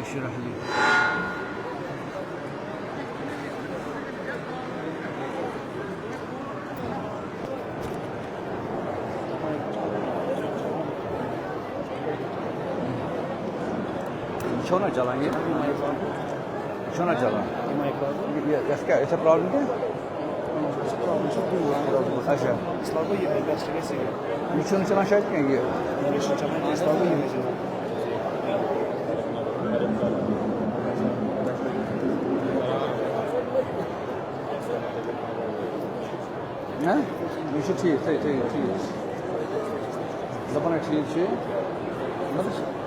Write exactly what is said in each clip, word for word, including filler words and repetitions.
اشرح لي. چھو نا چلان یہ؟ چھو نا چلان؟ یہ، یہ، اس کا، اس کا پرابلم کیا؟ اچھا۔ یہ چھُنہٕ چلان شاید کینٛہہ یہِ۔ ہہ؟ یہِ چھُ ٹھیٖک، صحیح، صحیح، ٹھیٖک۔ دَپان ہا ٹھیٖک چھُ۔ مطلب،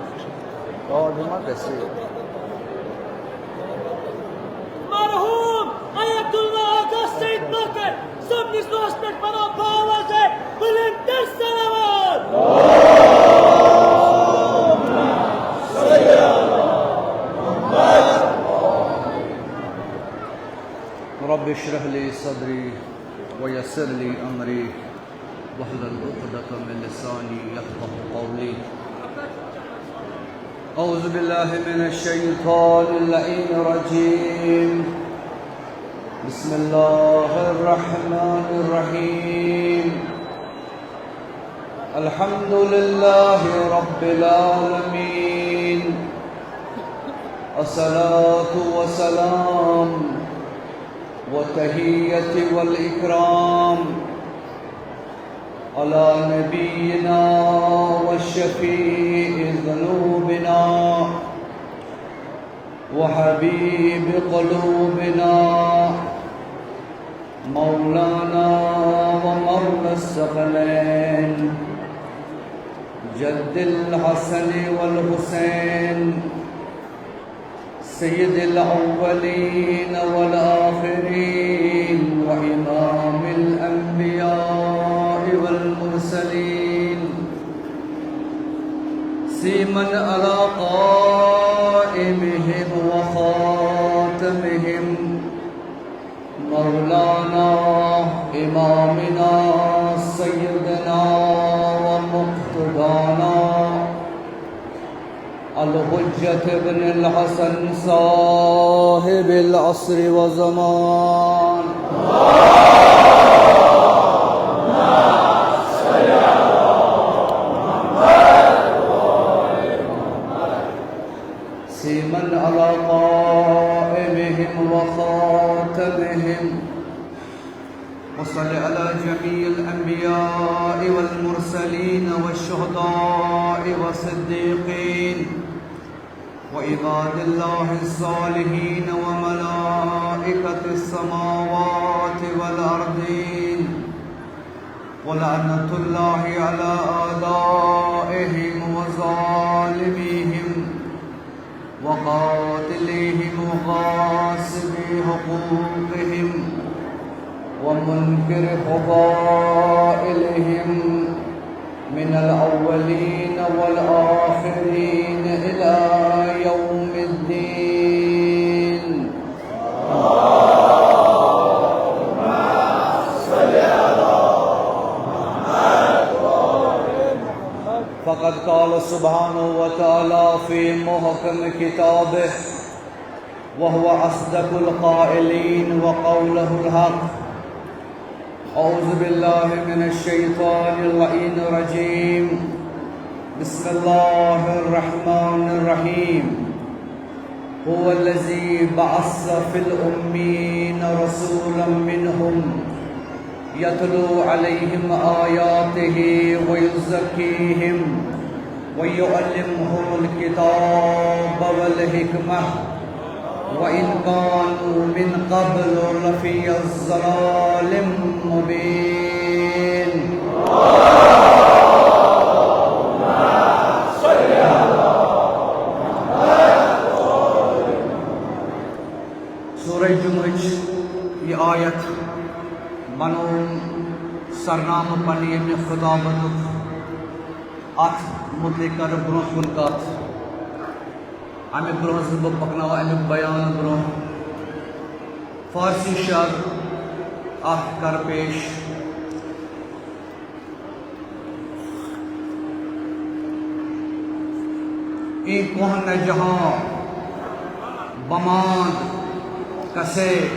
آ، یہِ ما گژھِ؟ مرحوم آیت اللہ آغا سید مکر صٲبنِس دۄہس پٮ۪ٹھ پناہ باواز ہے بلند تر صلوات۔ رب اشرح لي صدري ويسر لي أمري واحلل عقدة من لساني يفقه قولي. أعوذ بالله من الشيطان اللعين الرجيم. بسم الله الرحمن الرحيم. الحمد لله رب العالمين. الصلاة والسلام والتحية والإكرام على نبينا وشفيع ذنوبنا وحبيب قلوبنا مولانا ومولى الثقلين جد الحسن والحسين سيد الأولين والآخرين وإمام الأنبياء والمرسلين سيما على قائمهم وخاتمهم مولانا إمامنا سيدنا ومقتدانا الحجة بن الحسن صاحب العصر والزمان. سيما على قائمهم وخاتمهم. وصل على جميع الأنبياء والمرسلين والشهداء والصديقين وعباد الله الصالحين وملائكة السماوات والأرضين. ولعنة الله على أعدائهم وظالميهم وقاتليهم وغاصبي حقوقهم ومنكر فضائلهم من الأولين والآخرين إلى يوم الدين. فقد قال سبحانه وتعالى في محكم كتابه وهو أصدق القائلين وقوله الحق. أعوذ بالله من الشيطان اللعين الرجيم. بسم الله الرحمن الرحيم. هو الذي بعث في الأمين رسولا منهم يتلو عليهم آياته ويزكيهم ويعلمهم الكتاب والحكمة وإن كانوا من قبل لفي ضلال مبين. سورہ جمعہٕچ یہِ آیت ونو سرنامہٕ پننہِ ییٚمہِ خطابتُک، اتھ متعلق کرٕ برونٛہہ کُن کتھ۔ امہِ برونٛہہ زِ بہٕ پکناوٕ امیُک بیان برونٛہہ، فارسی شعر اکھ کرٕ پیش۔ اے کوہ نہ جہاں ماند کسے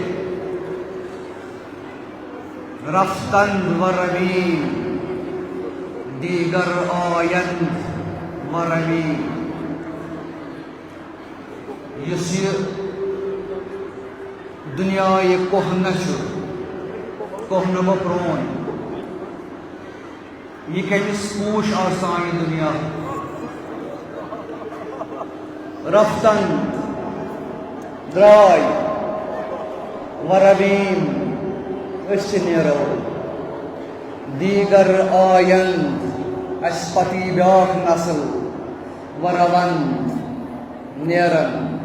رفتند و رویم، دیگر آیند و رویم۔ یُس یہِ دُنیا یہِ کۄہنہٕ چھُ، کۄہنہٕ گوٚو پرٛون، یہِ کٔمِس پوٗش آو سانہِ دُنیا؟ رفتن درٛاے و رویم، أسۍ تہِ نیرو۔ دیٖگر آیند، اَسہِ پَتہٕ یی بیٛاکھ نسل و روند، نیرن۔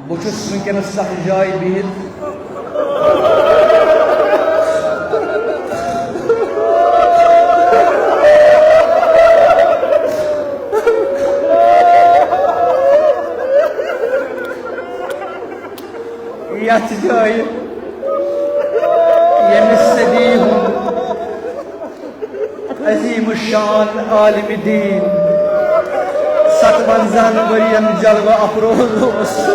بہٕ چھُس وٕنکیٚنَس تَتھ جایہِ بِہِتھ۔ یَتھ جایہِ ییٚمہِ صدی ہُنٛد عظیم الشان عالم دین ستونزہن ورین جلوہ افروز اوس۔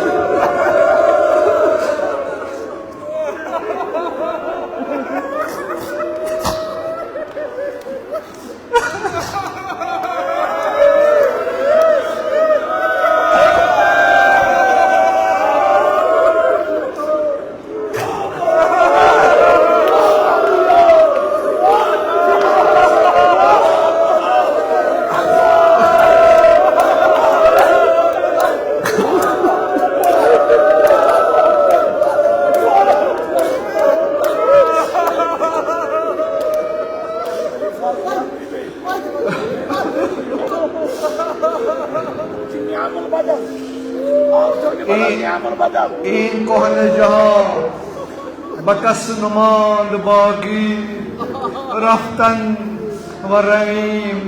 این، این کهنه جا بکس نماند باقی، رفتن و رویم،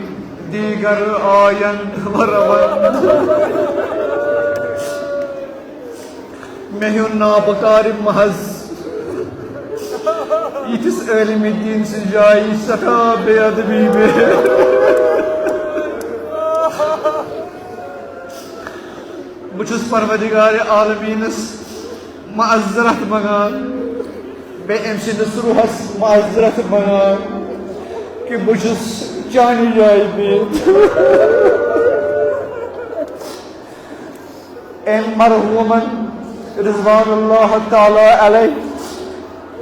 دیگر آیند و روند۔ مےٚ ہیوٚن نابکار محض یِتھِس عٲلمِ دیٖن سٕنٛزِ جایہِ، یہِ چھِ سٮ۪ٹھاہ بے ادبی۔ بے، بہٕ چھُس پروردگار عالمیٖنَس معذرت منٛگان، بیٚیہِ أمۍ سٕنٛدِس روحَس معذرت منٛگان کہِ بہٕ چھُس چانہِ جایہِ بِہِتھ۔ أمۍ مرحوٗمن رضوان اللہ تعالیٰ علیہ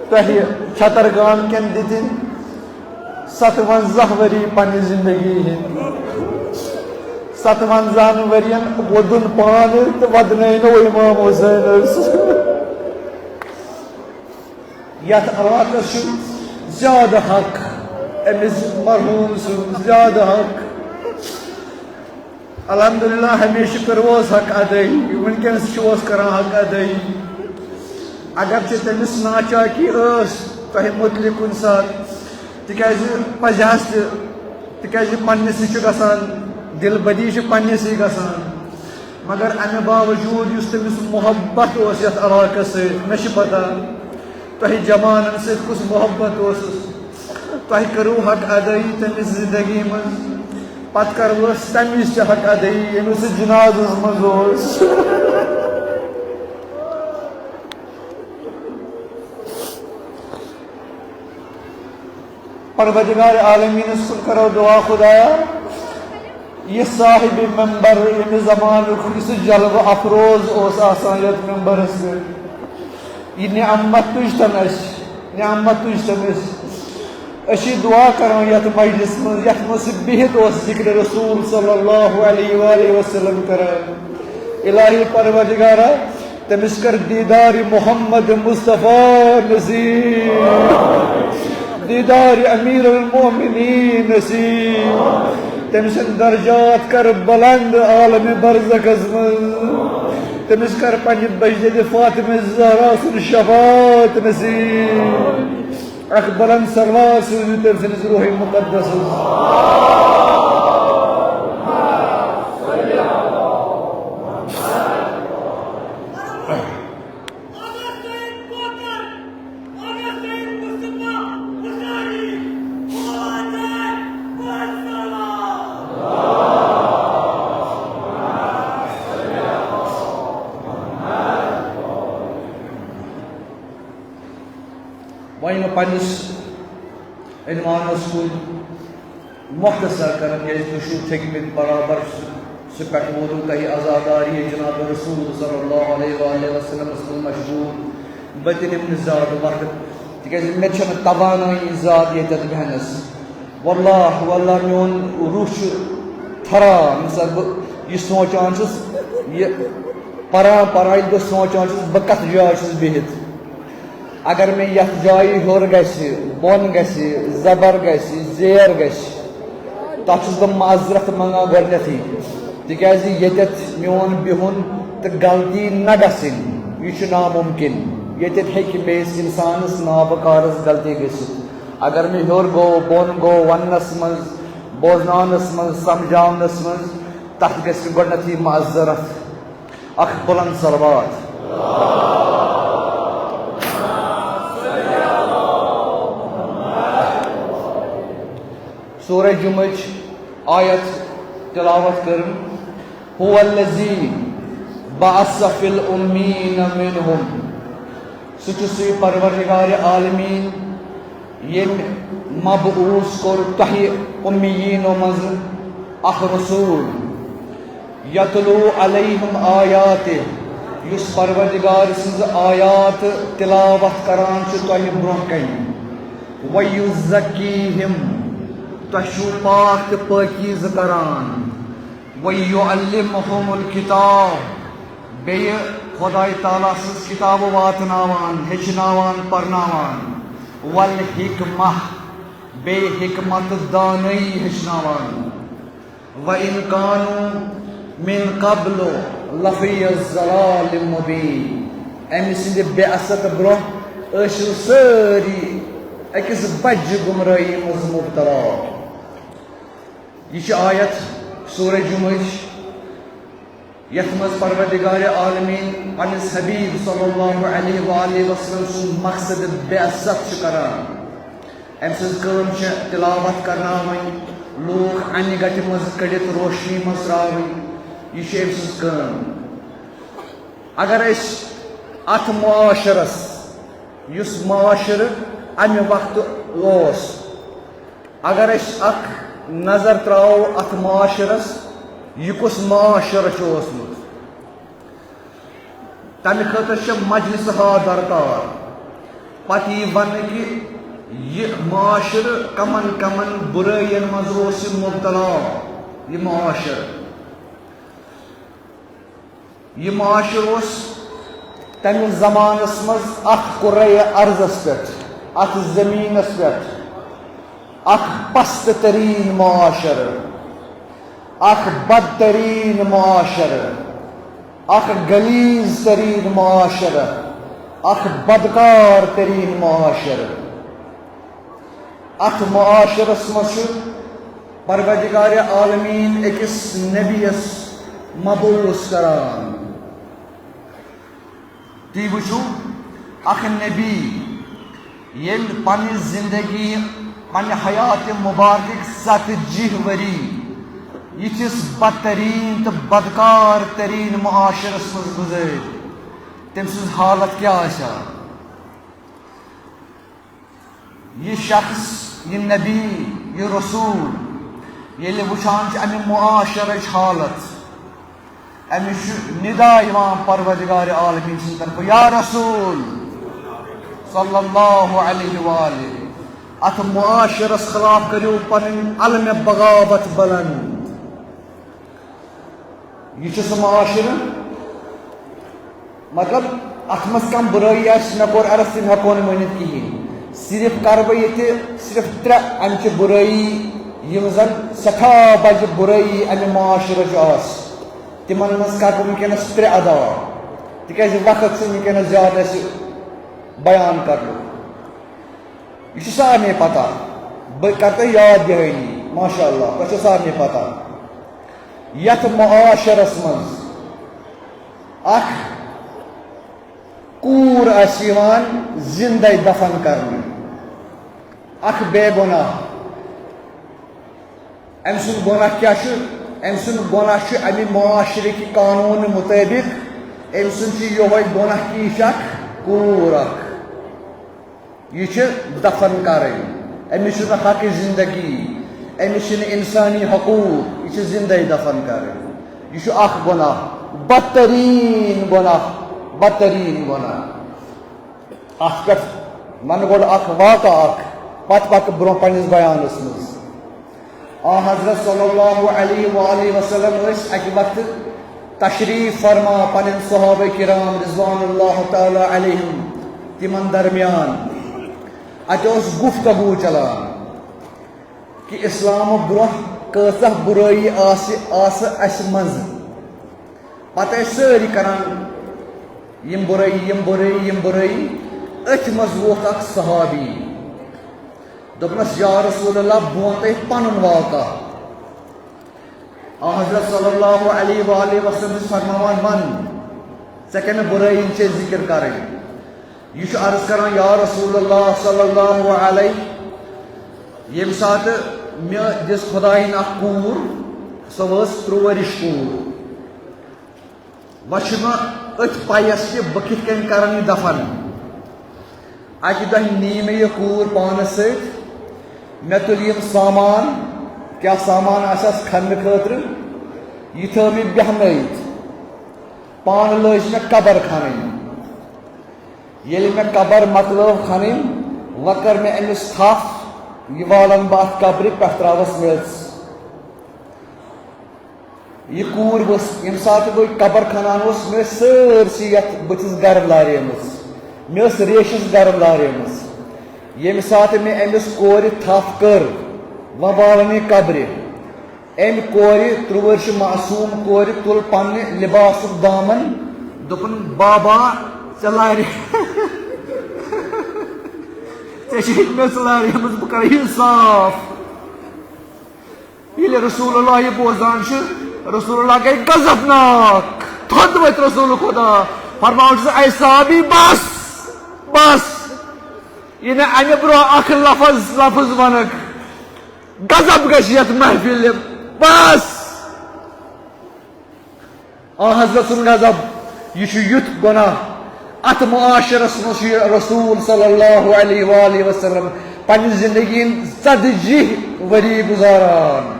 تۄہہِ چھترگام کٮ۪ن دِتِن ستونزہ ؤری پننہِ زندگی ہٕنٛدۍ۔ ستونزہن ؤرین وودُن پانہٕ تہٕ ودنٲونو امام حسینس۔ یتھ علاقس چھُ زیادٕ حق، أمِس مرحوٗم سُنٛد زیادٕ حق۔ الحمدللہ، ہمیشہِ کٔروس حق ادٲیی، وٕنکیٚنس چھُوس کران حق ادٲیی۔ اگرچہِ تٔمِس ناچاکی ٲس تۄہہِ مُتعلق کُنہِ ساتہٕ، تِکیازِ پزِ حظ تہِ، تِکیازِ پننِسٕے چھُ گژھان، دِل بدی چھِ پننِسٕے گژھان۔ مگر امہِ باوجود یُس تٔمِس محبت اوس یتھ علاقس سۭتۍ، مےٚ چھِ پتہ تۄہہِ جوانن سۭتۍ کُس محبت اوسُس۔ تۄہہِ کٔرٕو حق ادٲیی تٔمِس زندگی منٛز، پتہٕ کرو أسۍ تمِچ تہِ حق ادٲیی، ییٚمِس سُہ جنازس منٛز اوس۔ پروردگار عالمیٖنس کُن کرو دعا، خدایا، یہِ صاحب منبر، ییٚمہِ زمانُک یُس جلوٕ افروز اوس آسان یتھ منبرس پٮ۪ٹھ، یہِ نعمت تُج تن اَسہِ، نعمت تُج تن اَسہِ۔ أسۍ چھِ دعا کران یتھ مجلس منٛز، یتھ منٛز سُہ بِہِتھ اوس ذکر رسول صلی اللہ علیہ وآلہ وسلم کران۔ الٰہی پروردگارا، تٔمِس کر دیدار محمد مصطفیٰ نصیب، دیدار امیر المومنین نصیب۔ تٔمۍ سٕنٛدۍ درجات کر بلند عالم برزخس منٛز۔ تٔمِس کر پننہِ بجدِ فاطمہ زہرا سُنٛد شفاعت نصیب۔ اکھ بلند صلوات سوٗزِو تٔمۍ سٕنٛدِس روحِ مُقدسس۔ وۄنۍ پننِس عنوانس کُن مختصر کران، ییٚلہِ تُہۍ چھِو تھٔکمٕتۍ برابر، سُہ پٮ۪ٹھ ووتُن تۄہہِ عزاداری جناب رسول صلی اللہ علیہ وآلہ وسلمس منٛز مشغول۔ بہٕ تہِ نِمہٕ نہٕ زیادٕ وقت، تِکیازِ مےٚ چھَنہٕ توانٲیی زیادٕ ییٚتٮ۪تھ بیٚہنَس۔ واللہ، واللہ، میون روح چھُ تھران، ییٚمہِ ساتہٕ بہٕ یہِ سونٛچان چھُس، یہِ پران پران ییٚلہِ بہٕ سونٛچان چھُس، بہٕ کَتھ جایہِ چھُس بِہِتھ۔ اگر مےٚ یَتھ جایہِ ہیوٚر گژھِ، بۄن گژھِ، زبر گژھِ، زیر گژھِ، تَتھ چھُس بہٕ معذرت منٛگان گۄڈٕنٮ۪تھٕے، تِکیٛازِ ییٚتٮ۪تھ میون بِہُن تہٕ غلطی نہ گژھٕنۍ، یہِ چھُ نامُمکِن۔ ییٚتٮ۪تھ ہیٚکہِ بیٚیِس اِنسانَس، نابکارَس غلطی گٔژھِتھ۔ اگر مےٚ ہیوٚر گوٚو، بۄن گوٚو، وَننَس منٛز، بوزناونَس منٛز، سَمجھاونَس منٛز، تَتھ گژھِ مےٚ گۄڈٕنٮ۪تھٕے معذرت۔ اکھ بلند صلوات۔ سورہ جمعٕچ آیت تلاوت کٔرٕم، "هو الذی بعث فی الامیین منہم"، سُہ چھُ سُے پروردگار عالمین ییٚمۍ مبعوث کوٚر تۄہہِ امیینو منٛزٕ اکھ رسول، یتلو علیہم آیاتہ، یُس پروردگار سٕنٛز آیات تلاوت کران چھُ تۄہہِ برونٛہہ کنہِ، ویزکیہم، تۄہہِ چھُو پاک تہٕ پٲکیٖزٕ کران، ویعلمہم الکتاب، بیٚیہِ خۄداے تعالیٰ سٕنٛز کِتابہٕ واتناوان، ہیٚچھناوان، پرناوان، والحکمہ، بیٚیہِ حکمت دانٲیی ہیٚچھناوان۔ وَإِنْ كَانُوا مِنْ قَبْلُ لَفِي ضَلَالٍ مُبِينٍ۔ أمۍ سٕنٛدِ بعثت برونٛہہ ٲسِو سٲری أکِس بجہِ گمرٲہی منٛز مبتلا۔ یہِ چھِ آیت سورہ جمعٕچ، یَتھ منٛز پروردگار عالمین پننِس حبیب صلی اللہ علیہ وآلہ وسلم سُنٛد مقصد بعثت چھُ کران۔ أمۍ سٕنٛز کٲم چھِ تلاوت کرناوٕنۍ، لوٗکھ انہِ گٹہِ منٛز کٔڑِتھ روشنی منٛز ترٛاوٕنۍ۔ یہِ چھِ أمۍ سٕنٛز کٲم۔ اگر أسۍ اتھ معاشرس، یُس معاشرٕ امہِ وقتہٕ اوس، اگر أسۍ اکھ نظر ترٛاوو اتھ معاشرس، یہِ کُس معاشرٕ چھُ اوسمُت؟ تمہِ خٲطرٕ چھِ مجلس ہا درکار۔ پتہٕ یی وننہٕ کہِ یہِ معاشرٕ کمن کمن برٲیین منٛز اوس یہِ مبتلا، یہِ معاشرٕ۔ یہِ معاشرٕ اوس تمہِ زمانس منٛز اتھ کرۂ ارضس پٮ۪ٹھ، اتھ زمینس پٮ۪ٹھ اکھ پست ترین معاشرٕ، اکھ بدترین معاشرٕ، اکھ غلیظ ترین معاشرٕ، اکھ بدکار ترین معاشرٕ۔ اتھ معاشرس منٛز چھُ پروردگار عالمین أکِس نبیَس مبعوث کران۔ تُہۍ وٕچھِو، اکھ نبی ییٚلہِ پننہِ زندگی، پننہِ حیات مبارکٕکۍ ژتجی ؤری یِتھِس بدترین تہٕ بدکار ترین معاشرس منٛز گُزٲرۍ، تٔمۍ سٕنٛز حالت کیٛاہ آسہِ ہا؟ یہِ شخص، یہِ نبی، یہِ رسول، ییٚلہِ وٕچھان چھُ اَمہِ معاشرٕچ حالت، أمِس چھُ ندا یِوان پروردگار عالمین سٕنٛدِ طرفہٕ، یا رسول صلی اللہ علیہ وآلہ، اتھ معاشرس خلاف کٔرِو پنٕنۍ علمِ بغاوت بلند۔ یہِ چھُ سُہ معاشرٕ، مطلب، اتھ منٛز کانٛہہ بُرٲیی آسہِ، مےٚ کوٚر عرض، تِم ہٮ۪کو نہٕ مٲنِتھ کِہیٖنۍ۔ صرف کرٕ بہٕ ییٚتہِ صرف ترٛےٚ امچہِ بُرٲیی، یِم زن سٮ۪ٹھاہ بجہِ بُرٲیی امہِ معاشرٕچ آسہٕ۔ تِمن منٛز کرٕ بہٕ وٕنکیٚنس ترٛےٚ ادا، تِکیازِ وقت چھُنہٕ وٕنکیٚنس زیادٕ اَسہِ بیان کرنُک۔ یہِ چھُ سارنٕے پتہ، بہٕ کرٕ تۄہہِ یاد دِہٲنی، ماشاء اللہ، تۄہہِ چھو سارنٕے پتہ۔ یتھ معاشرس منٛز اکھ کوٗر آسہِ یِوان زندے دفن کرنہٕ، اکھ بے گۄناہ۔ أمۍ سُنٛد گۄناہ کیٛاہ چھُ؟ أمۍ سُنٛد گۄناہ چھُ اَمہِ معاشرٕ کہِ قانوٗنہٕ مُطٲبِق، أمۍ سُنٛد چھُ یِہوٚے گۄناہ کہِ یہِ چھِ اکھ کوٗر اکھ۔ یہِ چھِ دفن کرٕنۍ۔ أمِس چھُنہٕ حق زندگی، أمِس چھِنہٕ انسٲنی حقوٗق، یہِ چھِ زندے دفن کرٕنۍ۔ یہِ چھُ اکھ گۄناہ، بدتریٖن گۄناہ، بدتریٖن گۄناہ۔ اتھ پٮ۪ٹھ ونہٕ گۄڈٕ اکھ واقعہٕ اکھ، پتہٕ پکہٕ برونٛہہ پننِس بیانس منٛز۔ آ حضرت صلی اللہ علیہ وآلہ وسلم ٲسۍ اکہِ وقتہٕ تشریف فرما پنٕنۍ صحابہ کرام رضوان اللہ تعالی علیہم تِمن درمیان۔ اتہِ اوس گفتگو چلان کہِ اسلام برونٛہہ کۭژاہ بُرٲیی آسہِ، آسہٕ اسہِ منٛز۔ پتہٕ ٲسۍ سٲری کران یِم بُرٲیی، یِم بُرٲیی، یِم بُرٲیی۔ أتھۍ منٛز ووت اکھ صحابی۔ دوٚپنَس، "یا رسول اللہ، بہٕ وَنہٕ تۄہہِ پَنُن واقعہ۔" آ حضرت صلی اللہ علیہ وآلہ وسلم چھِ فرماوان، "وَن، ژےٚ کَمہِ بُرٲیی چھے ذِکِر کَرٕنۍ؟" یہِ چھُ عرض کران، "یا رسول اللہ صلی اللہ علیہ، ییٚمہِ ساتہٕ مےٚ دِژ خۄدایَن اَکھ کوٗر، سۄ ٲس تُرٛوٲرِش کوٗر۔" وۄنۍ چھِ مےٚ أتھۍ پَیَس کہِ بہٕ کِتھ کٔنۍ کَرَن یہِ دَفَن۔ اَکہِ دۄہ نی مےٚ یہِ کوٗر پانَس سۭتۍ، مےٚ تُلۍ یِم سامان، کیٛاہ سامان آسٮ۪س کھَننہٕ خٲطرٕ، یہِ تھٲو مےٚ بیٚہنٲیِتھ۔ پانہٕ لٲج مےٚ قبر کھَنٕنۍ۔ ییٚلہِ مےٚ قبر مۄکلٲو کھَنٕنۍ، وۄنۍ کٔر مےٚ أمِس تھَپھ، یہِ والَن بہٕ اَتھ قبرِ پٮ۪ٹھ، ترٛاوَس میٚژ۔ یہِ کوٗر ؤژھ، ییٚمہِ ساتہٕ بہٕ قبر کھنان اوسُس، مےٚ ٲس سٲرسٕے یَتھ بٕتھِس گرم لاریمٕژ، مےٚ ٲس ریشَس گرم لاریمٕژ۔ ییٚمہِ ساتہٕ مےٚ أمِس کورِ تھپھ کٔر، وۄنۍ والَن یہِ قبرِ، أمۍ کورِ، تُرٛوٲرشہِ معصوٗم کورِ، تُل پننہِ لباسُک دامن، دوٚپُن، "بابا، ژےٚ لارِ، ژےٚ چھِ مےٚ ژٕ لاریمٕژ، بہٕ کرٕ یہِ صاف۔" ییٚلہِ رسول اللہ یہِ بوزان چھِ، رسول اللہ گٔے غضبناک۔ تھوٚد ؤتھۍ رسول خدا، فرماوان چھُس، "اے صحابی، بس، بس۔ یہِ نہٕ اَمہِ برونٛہہ اکھ لفظ، لفظ وَنکھ، غضب گژھِ یَتھ محفلہِ، بس۔" آ حضرت سُنٛد غضب، یہِ چھُ یُتھ گۄناہ۔ اَتھ معاشرس منٛز چھُ یہِ رسول صلی اللہ علیہ وآلہ وسلم پننہِ زندگی ہٕنٛدۍ ژتجی ؤری گُزاران۔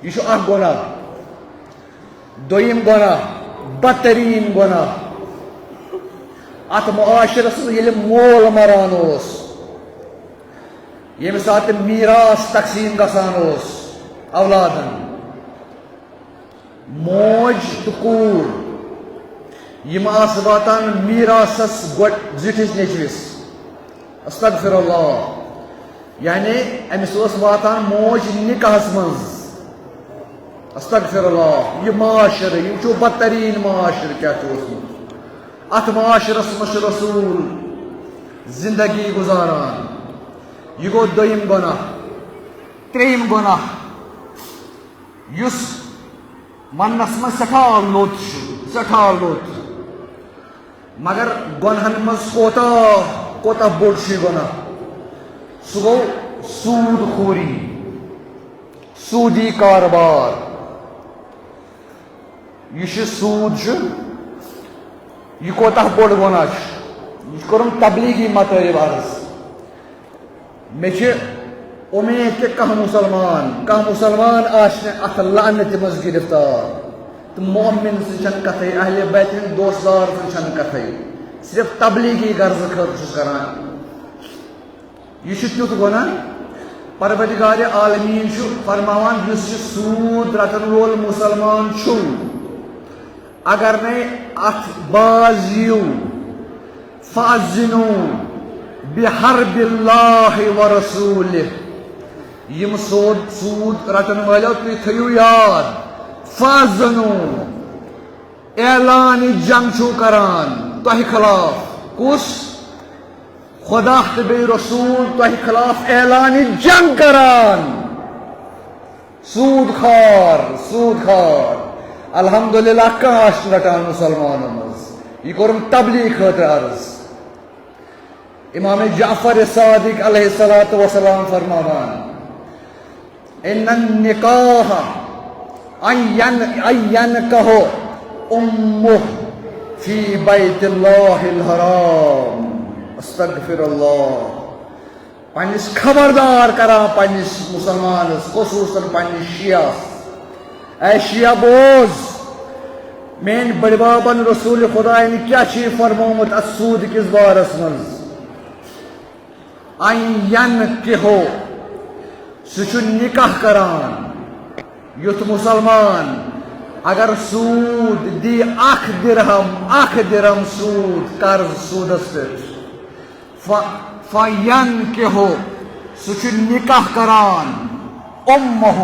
یہِ چھُ اکھ گۄناہ۔ دوٚیِم گۄناہ، بدتریٖن گۄناہ۔ اَتھ معاشرس منٛز ییٚلہِ مول مران اوس، ییٚمہِ ساتہٕ میٖراث تقسیٖم گژھان اوس اولادن، موج تہٕ کوٗر، یِم آسہٕ واتان میٖراثس گۄڈٕ زِٹھِس نیٚچوِس۔ استغفر اللہ۔ یعنی أمِس اوس واتان موج نکاحس منٛز۔ استغفر اللہ۔ یہِ معاشرٕ، یہِ وٕچھِو بدتریٖن معاشرٕ کیٛاہ چھُ اوسمُت۔ اَتھ معاشرس منٛز چھُ رسول زندگی گُزاران۔ یہِ گوٚو دوٚیِم گۄناہ۔ ترٛیٚیِم گۄناہ، یُس وننس منٛز سٮ۪ٹھاہ لوٚت چھُ، سٮ۪ٹھاہ لوٚت۔ مگر گۄنہن منٛز کوتاہ، کوتاہ بوٚڑ چھُ یہِ گۄناہ؟ سُہ گوٚو سوٗد خوری، سوٗدی کاربار۔ یہِ چھُ سوٗد چھُ، یہِ کوتاہ بوٚڑ گۄناہ چھُ؟ یہِ چھُ کوٚرمُت تبلیغی مطالب عرض۔ مےٚ چھِ اُمید کہِ کانٛہہ مُسلمان، کانٛہہ مُسلمان آسہِ نہٕ اَتھ لعنتہِ منٛز گِرفتار۔ تہٕ مؤمن سٕنٛز چھَنہٕ کَتھٕے، اہلِ بیت ہٕنٛدۍ دوستدار سٕنٛز چھَنہٕ کَتھٕے۔ صرف تبلیغی غرضہٕ خٲطرٕ چھُس کران۔ یہِ چھُ تیُتھ گۄناہ، پروردگار عالمیٖن چھُ فرماوان، یُس یہِ سوٗد رٹن وول مُسلمان چھُ، اگر نے اتھ باز یِیِو، فَأَذِّنُوا بِحَرْبِ اللَّهِ وَرَسُولِهِ۔ یِم سود، سود رٹن وٲلٮ۪و، تُہۍ تھٲیِو یاد، فَأَذِّنُوا، اعلانِ جنگ چھُو کران تۄہہِ خلاف۔ کُس؟ خدا تہٕ بیٚیہِ رسول تۄہہِ خلاف اعلانِ جنگ کران۔ سود خار، سود خار۔ الحمدللہ، کانٛہہ چھُنہٕ رٹان مُسلمانن منٛز۔ یہِ کوٚرُم تبلیغ خٲطرٕ عرض۔ امام جعفر صادق علیہ الصلوۃ والسلام فرماوان، ان النکاح ان ین-، ان ینکح امہ فی بیت اللہ الحرام۔ استغفر اللہ۔ پننِس خبردار کران پننِس مسلمانس، خصوصاً پننِس شیعس۔ اے شیعہ بوز، میٲنۍ بٔڑۍ بابن رسول خداین کیٛاہ چھُ یہِ فرمومُت اتھ سوٗد کِس بارس منٛز؟ ان ینکحو، سُہ چھُ نکاح کران۔ یُتھ مسلمان اگر سوٗد دی، اکھ درہم، اکھ درہم سوٗد، قرض سوٗدس پٮ۪ٹھ، ف-، فینکحو، سُہ چھُ نکاح کران، امہ،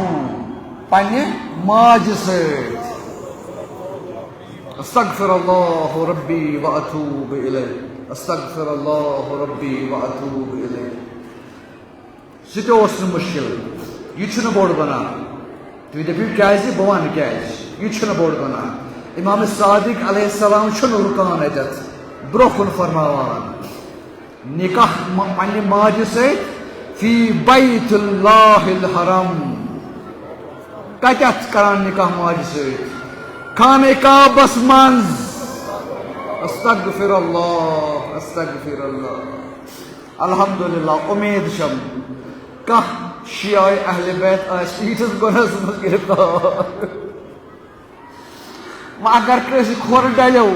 پننہِ ماجہِ سۭتۍ۔ استغفر اللہ ربی و اتوب الیہ، استغفر اللہ ربی و اتوب الیہ۔ سُہ تہِ اوس نہٕ مُشکِل۔ یہِ چھُنہٕ بوٚڑ گۄناہ۔ تُہۍ دٔپِو، "کیٛازِ؟" بہٕ وَنہٕ کیٛازِ۔ یہِ چھُنہٕ بوٚڑ گۄناہ۔ امام صادق علیہ السلام چھُنہٕ رُکان اَتٮ۪تھ، برٛونٛہہ کُن فرماوان، نکاح م-، پننہِ ماجہِ سۭتۍ فی بیت اللہ الحرام۔ کَتٮ۪تھ کران نکاح ماجہِ سۭتۍ؟ خانہ کعبس منٛز۔ استغفر اللہ، استغفر اللہ۔ الحمدللہ، امید چھم کانٛہہ شیعہ اہل بیت آسہِ یِتھِس گۄناہس منٛز گرفتار۔ وۄنۍ اگر کٲنٛسہِ کھۄر ڈلیو،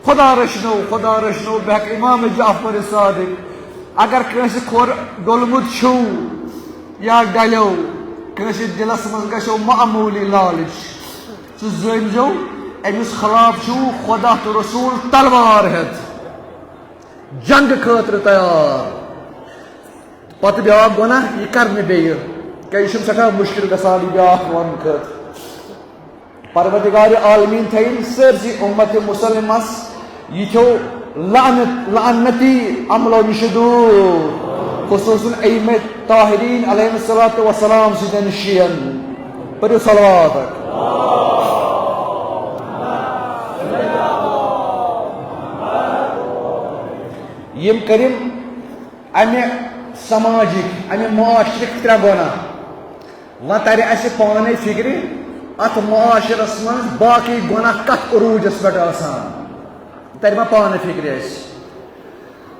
خدا رٔچھنو، خدا رٔچھنو، بہٕ ہٮ۪کہٕ امام جعفر صادق، اگر کٲنٛسہِ کھۄر ڈوٚلمُت چھُو یا ڈلیو، کٲنٛسہِ دِلس منٛز گژھیو معموٗلی لالچ، ژٕ زٲنۍزیو، أمِس خلاف چھُو خدا تہٕ رسول تلوار ہٮ۪تھ۔ جنگ خٲطرٕ تیار۔ پتہٕ بیٛاکھ گۄناہ، یہِ کرنہٕ بیٚیہِ، کیٛازِ یہِ چھُم سٮ۪ٹھاہ مُشکِل گژھان یہِ بیٛاکھ وننہٕ خٲطرٕ۔ پروردگار عالمیٖن تھٲیِن سٲرسٕے اُمت مسلمس یِتھیو لعنت، لعنتی عملو نِش دوٗر، خصوصاً ائمہ طاہرین علیہم الصلوۃ والسلام سٕنٛدٮ۪ن شیعن۔ پٔرِو صلوات اکھ۔ یِم کٔرِم امہِ سماجٕکۍ، امہِ معاشرٕکۍ ترٛےٚ گۄناہ۔ وۄنۍ ترِ اسہِ پانے فکرِ، اتھ معاشرس منٛز باقٕے گۄناہ کتھ عروٗجس پٮ۪ٹھ آسان، ترِ وۄنۍ پانے فکرِ اسہِ۔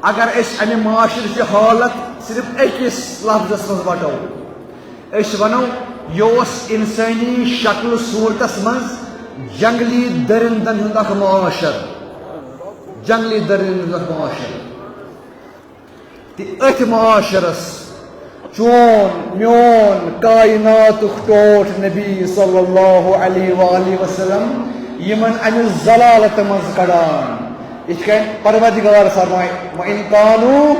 اگر أسۍ امہِ معاشرٕچ حالت صرف أکِس لفظس منٛز وٹو، أسۍ ونو، یہِ اوس انسٲنی شکل صورتس منٛز جنگلی درندن ہُنٛد اکھ معاشر، جنگلی درندن ہُنٛد اکھ معاشر۔ تہٕ أتھۍ معاشرس چون، میون، کائناتُک ٹوٹھ نبی صلی اللہ علیہ وآلہ وسلم یِمن امہِ ضلالت منٛز کڑان۔ یِتھ کٔنۍ پروردگار فرمائے، "وَإِن كَانُوا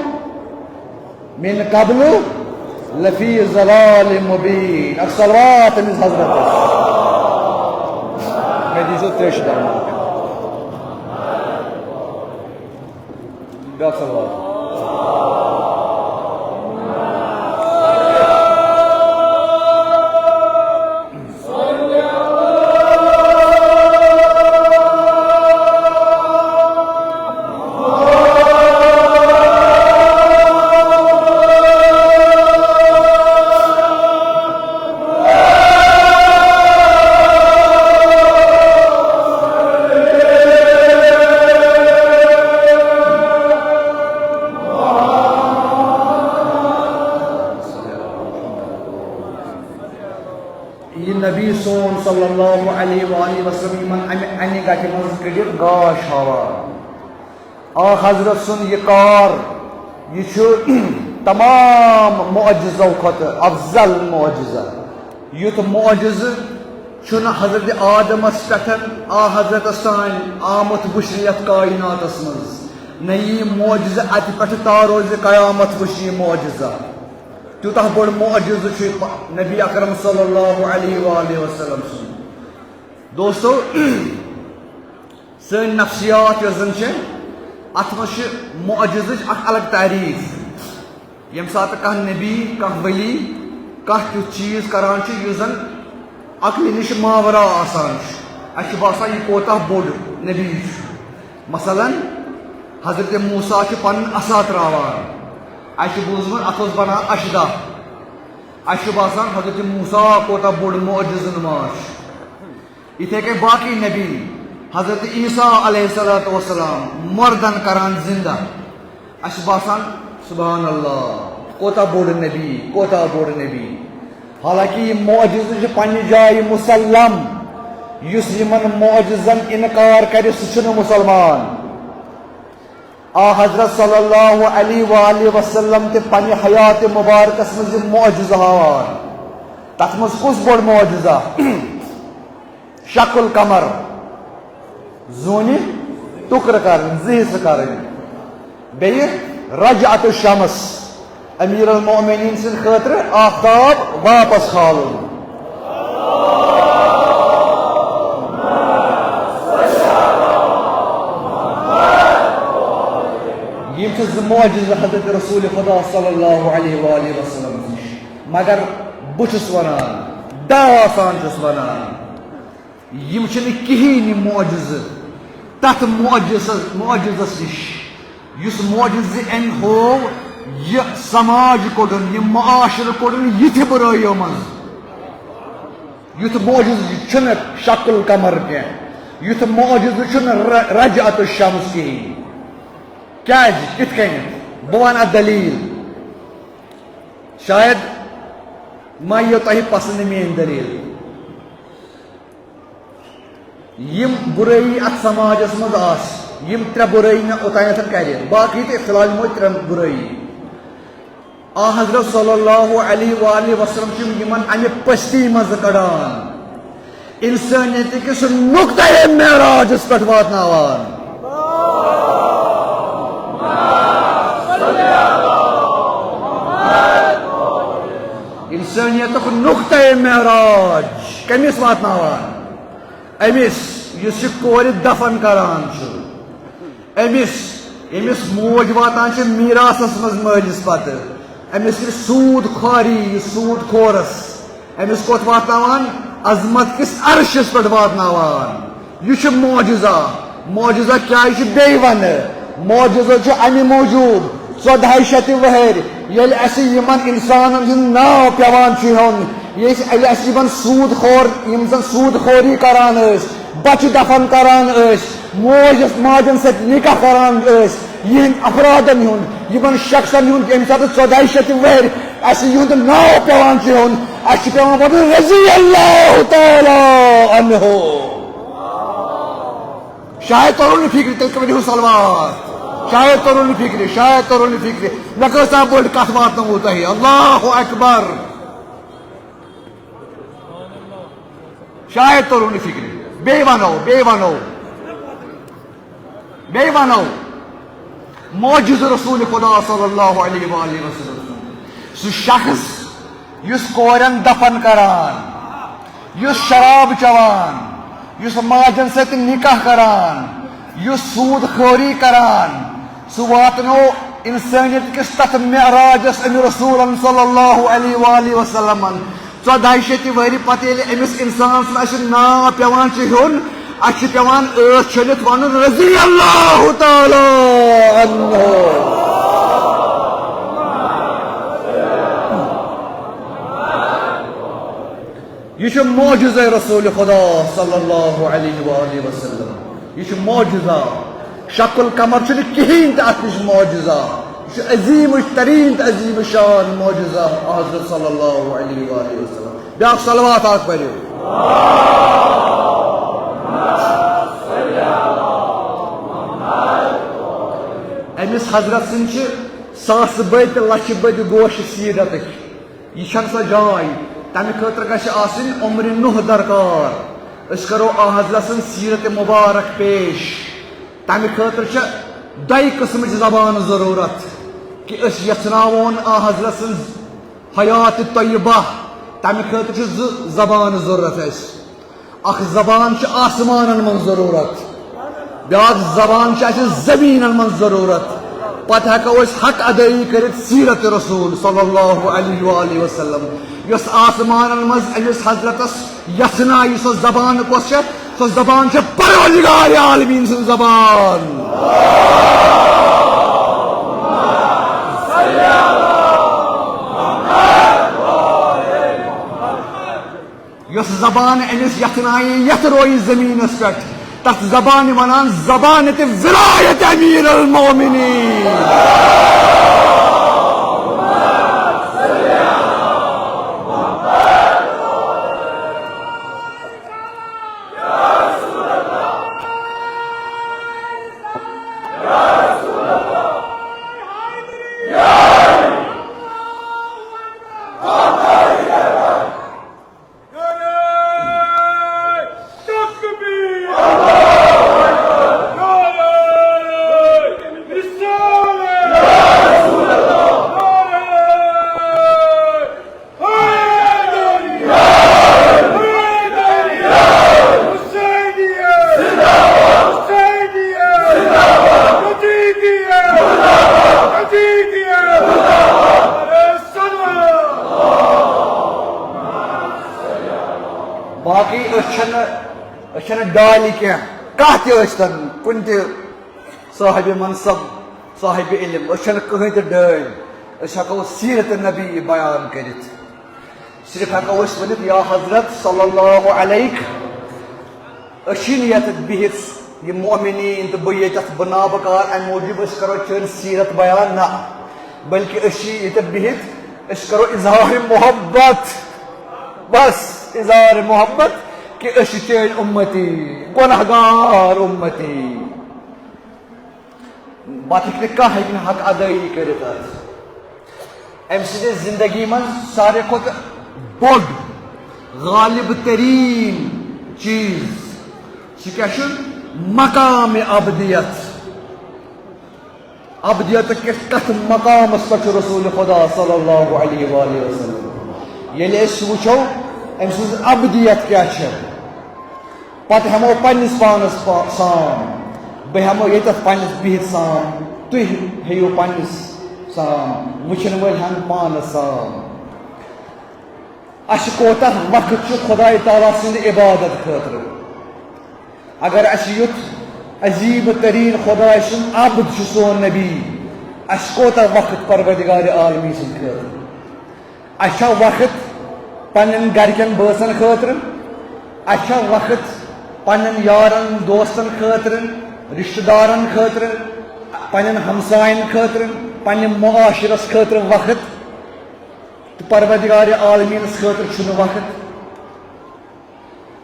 مِن قَبْلُ لَفِي ضَلَالٍ مُّبِينٍ۔" اکھ صلوات أمِس حضرتس۔ مےٚ دیٖزیو ترٛیشہِ درمان۔ بیٛاکھ صلوات۔ یہِ نبی سون صلی اللہ علیہ وآلہ وسلم یِمن امہِ انہِ گٹہِ منٛز کٔڑِتھ گاش ہاوان۔ آ حضرت سُنٛد یہِ کار، یہِ چھُ تمام معجزو کھۄتہٕ افضل معجزہ۔ یُتھ معجزٕ چھُنہٕ حضرت آدمس پٮ۪ٹھ آ حضرتس تام آمُت وٕچھنہٕ یتھ کائناتس منٛز۔ نہ یی معجزٕ اتہِ پٮ۪ٹھ تا روزِ قیامت وٕچھِ یہِ معجزہ۔ تیوٗتاہ بوٚڑ معجزٕ چھُ یہِ نبی اکرم صلی اللہ علیہ وآلہ وسلم سُنٛد۔ دوستو، سٲنۍ نفسیات یۄس زن چھِ، اتھ منٛز چھِ معجزٕچ اکھ الگ تعریف۔ ییٚمہِ ساتہٕ کانٛہہ نبی، کانٛہہ ولی، کانٛہہ تیُتھ چیٖز کران چھُ یُس زن عقلہِ نِش ماورا آسان چھُ، اسہِ چھُ باسان یہِ کوتاہ بوٚڑ نبی چھُ۔ مثلاً، حضرت موسیٰ چھُ پنُن عصا تراوان، اسہِ چھُ بوٗزمُت اتھ اوس بنان اشدہ، اسہِ چھُ باسان حضرت موسیٰ کوتاہ بوٚڑ معجزٕ نما چھُ۔ یِتھے کٔنۍ باقٕے نبی، حضرت عیسیٰ علیہ الصلوۃ والسلام، مردن کران زندہ، اسہِ چھُ باسان، سبحان اللہ، کوتاہ بوٚڑ نبی، کوتاہ بوٚڑ نبی۔ حالانکہ یہِ معجزٕ چھُ پننہِ جایہِ مسلم۔ یُس یِمن معجزن انکار کرِ، سُہ چھُنہٕ مسلمان۔ آ حضرت صلی اللہ علیہ وآلہ وسلم تہِ پننہِ حیات مبارکس منٛز یہِ معجزٕ ہاوان۔ تتھ منٛز کُس بوٚڑ معجزہ؟ شق القمر، زوٗنہِ ٹُکرٕ کرٕنۍ، زٕ حصہٕ کرٕنۍ۔ بیٚیہِ رجعت الشمس، امیر المؤمنین سٕنٛدِ خٲطرٕ آفتاب واپس کھالُن۔ یِم چھِ زٕ معجزٕ حضرت رسول خدا صلی اللہ علیہ وآلہ وسلم نِش۔ مگر بہٕ چھُس ونان، دعویٰ سان چھُس ونان، یِم چھِنہٕ کِہیٖنۍ یِم معجزٕ تتھ معجزس، معجزس نِش، یُس معجزٕ أمۍ ہوو۔ یہِ سماج کوٚڑُن، یہِ معاشرٕ کوٚڑُن یِتھِ بُرٲیو منٛز۔ یُتھ معجزٕ چھُنہٕ شق القمر کینٛہہ، یُتھ معجزٕ چھُنہٕ ر-، رجعت الشمس کِہیٖنۍ۔ کیازِ؟ کِتھ کٔنۍ؟ بہٕ وَنہٕ اَتھ دٔلیٖل۔ شاید ما یِیو تۄہہِ پسنٛد میٲنۍ دٔلیٖل۔ یِم بُرٲیی اتھ سماجس منٛز آسہٕ، یِم ترٛےٚ بُرٲیی مےٚ اوٚتانٮ۪تھ کرِ، باقٕے تہِ فی الحال یِمو ترٛٮ۪ن بُرٲیی۔ آ حضرت صلی اللہ علیہ وآلہ وسلم چھِ یِمن امہِ پستی منٛز کڑان، انسٲنیت کِس نقطۂ معراجس پٮ۪ٹھ واتناوان۔ انسٲنیتُک نقطۂ معراج کٔمِس واتناوان؟ أمِس یُس یہِ کورِ دفن کران چھُ، أمِس، ییٚمِس موج واتان چھِ میراثس منٛز مٲلِس پتہٕ، أمِس یہِ سوٗد خوری، یہِ سوٗد خورس، أمِس کوٚت واتناوان؟ عظمت کِس عرشس پٮ۪ٹھ واتناوان۔ یہِ چھُ معجزہ۔ معجزہ کیٛازِ چھُ بیٚیہِ ونہٕ؟ معجزہ چھُ امہِ موٗجوٗب، ژۄدہے شیٚتہِ وٕہٕرۍ ییٚلہِ اسہِ یِمن انسانن ہُنٛد ناو پٮ۪وان چھُ ہیوٚن، ییٚلہِ اسہِ، ییٚلہِ اسہِ یِمن سوٗد خور، یِم زن سوٗد خوری کران ٲسۍ، بچہِ دفن کران ٲسۍ، موج یۄس ماجن سۭتۍ نکاح کران ٲسۍ، یِہنٛدۍ افرادن ہُنٛد، یِمن شخصن ہُنٛد، ییٚمہِ ساتہٕ ژۄدہے شیٚتہِ وٕہٕرۍ اسہِ یِہُنٛد ناو پٮ۪وان چھُ ہیوٚن، اسہِ چھُ پٮ۪وان ونُن رضی اللہ تعالیٰ عنہ۔ شاید توٚرُن نہٕ فِکرِ، تیٚلہِ کٔرِو صلوات۔ شاید توٚرُن نہٕ فِکرِ، شاید توٚرُن نہٕ فِکرِ۔ مےٚ کۭژاہ بٔڑ کتھ واتنٲووٕ تۄہہِ۔ اللہ اکبر۔ شاید توٚرُن نہٕ فِکرِ۔ بیٚیہِ ونو، بیٚیہِ ونو، بیٚیہِ ونو۔ معجزٕ رسول خدا صلی اللہ علیہ وآلہ وسلم۔ سُہ شخص یُس کورٮ۪ن دفن کران، یُس شراب چٮ۪وان، یُس ماجن سۭتۍ نکاح کران، یُس سوٗد خوری کران، سُہ واتنو انسٲنیت کِس تتھ معراجس أمۍ رسولن صلی اللہ علیہ وآلہ وسلمن۔ ژۄدہے شیٚتہِ ؤری پتہٕ ییٚلہِ أمِس انسانس اَسہِ ناو پٮ۪وان چھُ ہیوٚن، اَسہِ چھُ پٮ۪وان ٲس چھٔلِتھ ونُن رضی اللہ تعالیٰ عنہ۔ یہِ چھُ معجزہ رسول خدا صلی اللہ علیہ وآلہ وسلم۔ یہِ چھُ معجزہ۔ شق القمر چھُنہٕ کِہیٖنۍ تہِ اَتھ نِش معجزہ۔ یہِ چھُ عظیم تریٖن تہٕ عظیم شان معجزہ حضرت صلی اللہ علیہ وآلہ وسلم۔ بیٛاکھ صلوات اکھ پٔرِو۔ أمِس حضرت سٕنٛدۍ چھِ ساسہٕ بٔدۍ تہٕ لچھِ بٔدۍ گوشہِ سیٖرتٕکۍ۔ یہِ چھَنہٕ سۄ جاے۔ تَمہِ خٲطرٕ گژھِ آسٕنۍ عمرِ نوح درکار۔ أسۍ کرو آ حضرت سٕنٛز سیٖرت مبارک پیش۔ تَمہِ خٲطرٕ چھِ دۄیہِ قٕسمٕچ زبان ضروٗرت، کہِ أسۍ یژھناوون آ حضرت سٕنٛز حیات طیبہ۔ تَمہِ خٲطرٕ چھِ زٕ زبان ضروٗرت اَسہِ۔ اکھ زبان چھِ آسمانن منٛز ضروٗرت، بیٛاکھ زبان چھِ اَسہِ زٔمیٖنن منٛز ضروٗرت۔ پتہٕ ہٮ۪کو أسۍ حق ادٲیی کٔرِتھ سیرت رسول صلی اللہ علیہ وآلہ وسلم۔ یۄس آسمانن منٛز أمِس حضرتس یژھنایہِ، سۄ زبان کۄس چھےٚ؟ سۄ زبان چھےٚ پروردگار عالمین سٕنٛز زبان۔ یۄس زبان أمِس یژھنایہِ، یتھ رویہِ زٔمیٖنس پٮ۪ٹھ، تتھ زبانہِ ونان زبانِ تہِ ولایت امیر المومنین۔ نعرہ تکبیر! نعرہ رسالت! نعرہ حیدریہ! حیدریہ! حسینیہ! حسینیہ! یزیدیہ! یزیدیہ! نعرہ صلوات! باقی أسۍ چھِنہٕ، أسۍ چھِنہٕ ڈالہِ کینٛہہ، کانٛہہ تہِ ٲسۍتن، کُنہِ تہِ صاحبِ منصب، صاحبِ علم، أسۍ چھِنہٕ کٕہٕنۍ تہِ ڈٲلۍ۔ أسۍ ہٮ۪کو سیرت نبی بیان کٔرِتھ۔ صرف ہٮ۪کو أسۍ ؤنِتھ، یا حضرت صلی اللہ علیک، أسۍ چھِنہٕ یَتھ بِہِتھ، یہِ مؤمنیٖن تہٕ بہٕ ییٚتٮ۪تھ بہٕ نابکار، اَمہِ موٗجوٗب أسۍ کَرو چٲنۍ سیٖرت بیان، نہ، بلکہِ أسۍ چھِ ییٚتٮ۪تھ بِہِتھ، أسۍ کَرو اظہارِ محبت، بس اظہارِ محبت کہِ أسۍ چھِ چٲنۍ اُمتی، گۄناہ گار اُمتی۔ پتہٕ ہیٚکہِ نہٕ کانٛہہ ہیٚکہِ نہٕ حق ادٲیی کٔرِتھ اَتھ۔ أمۍ سٕنٛدِ زندگی منٛز ساروی کھۄتہٕ بوٚڑ، غالب تریٖن چیٖز، سُہ کیٛاہ چھُ؟ مقامِ ابدیت۔ ابدیت کِس کتھ مقامس پٮ۪ٹھ چھُ رسول خدا صلی اللہ علیہ وآلہ وسلم؟ ییٚلہِ أسۍ وٕچھو أمۍ سٕنٛز ابدیت کیٛاہ چھےٚ، پتہٕ ہٮ۪مو پننِس پانس پا-، سام، بہٕ ہٮ۪مو ییٚتٮ۪تھ پننِس بِہِتھ سام، تُہۍ ہیٚیِو پننِس سام، وٕچھن وٲلۍ ہٮ۪ن پانس سام۔ اَسہِ کوتاہ وقت چھُ خداے تعالیٰ سٕنٛدِ عبادت خٲطرٕ؟ اگر اَسہِ یُتھ عجیٖب تریٖن خداے سُنٛد عبد چھُ سون نبی، اَسہِ کوتاہ وقت پروردگار عالمی سٕنٛدِ خٲطرٕ؟ اَسہِ چھا وقت پننٮ۪ن گرِکٮ۪ن بٲژن خٲطرٕ؟ اَسہِ چھا وقت پننٮ۪ن یارن دوستن خٲطرٕ، رشتہٕ دارن خٲطرٕ، پننٮ۪ن ہمساین خٲطرٕ، پننہِ معاشرس خٲطرٕ وقت؟ تہٕ پروردگار عالمیٖنس خٲطرٕ چھُنہٕ وقت۔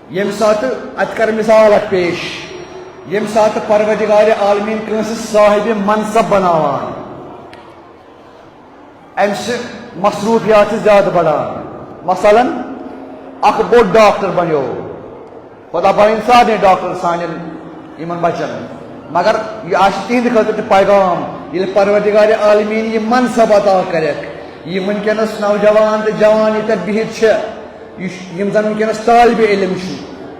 ییٚمہِ ساتہٕ، اتہِ کرٕ مثال اکھ پیش، ییٚمہِ ساتہٕ پروردگار عالمیٖن کٲنٛسہِ صاحبِ منصب بناوان، أمۍ سٕنٛز مصروٗفیات چھِ زیادٕ بڑان۔ مثلاً، اکھ بوٚڑ ڈاکٹر بنیو، خدا بنٲیِن سارنٕے ڈاکٹر سانٮ۪ن یِمن بچن، مگر یہِ آسہِ تِہنٛدِ خٲطرٕ تہِ پیغام، ییٚلہِ پروردگار عالمیٖن یہِ منصب عطا کرٮ۪کھ، یِم وٕنکیٚنس نوجوان تہٕ جوان ییٚتٮ۪تھ بِہِتھ چھِ، یہِ چھُ، یِم زن وٕنکیٚنس طالبِ علم چھِ،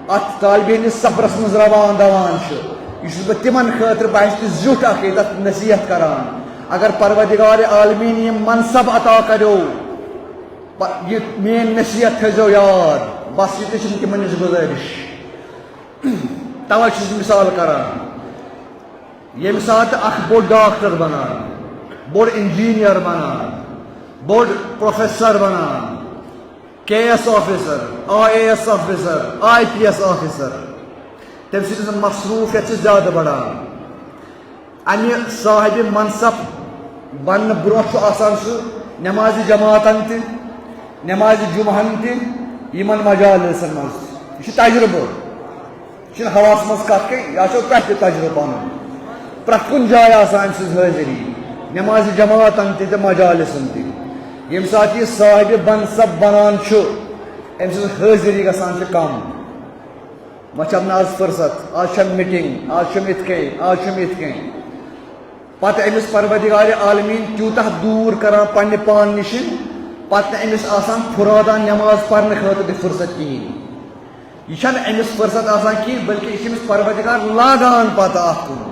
اتھ طالبِ علمِ سفرس منٛز روان دوان چھِ، یہِ چھُس بہٕ تِمن خٲطرٕ بحث تہِ زیُٹھ اکھ ییٚتٮ۪تھ نصیحت کران۔ اگر پروردگار عالمیٖن یِم منصب عطا کریو، پ-، یہِ میٲنۍ نصیحت تھٲیزیو یاد، بس یہِ تہِ چھِنہٕ تِمن نِش گُزٲرِش۔ توے چھُس مثال کران، ییٚمہِ ساتہٕ اکھ بوٚڑ ڈاکٹر بنان، بوٚڑ انجینئر بنان، بوٚڑ پروفیسر بنان، K S officer, I A S officer, I P S officer, تٔمۍ سٕنٛز مصروٗفیت چھِ زیادٕ بڑان۔ امہِ صاحبِ منصب بننہٕ برونٛہہ چھُ آسان سُہ نمازِ جماعتن تہِ، نمازِ جمعہن تہِ، یِمن مجالسن منٛز۔ یہِ چھُ تجربہٕ، یہِ چھُنہٕ ہوہس منٛز کتھ کینٛہہ، یہِ آسیو تۄہہِ تہِ تجربہٕ پنُن۔ پرٛٮ۪تھ کُنہِ جایہِ آسان أمۍ سٕنٛز حٲضری، نمازِ جماعتن تہِ تہٕ مجالسن تہِ۔ ییٚمہِ ساتہٕ یہِ صاحبِ منصب بنان چھُ، أمۍ سٕنٛز حٲضری گژھان چھِ کم۔ وۄنۍ چھم نہٕ آز فرصت، آز چھم میٹنگ، آز چھم یِتھ کٔنۍ، آز چھم یِتھ کٔنۍ۔ پتہٕ أمِس پروردگار عالمیٖن تیوٗتاہ دوٗر کران پننہِ پان نِشن، پتہٕ نہٕ أمِس آسان فرادہ نماز پرنہٕ خٲطرٕ تہِ فرصت کِہیٖنۍ۔ یہِ چھنہٕ أمِس فرصت آسان کِہیٖنۍ، بلکہِ یہِ چھُ أمِس پروردگار لاگان پتہٕ اتھ کُن،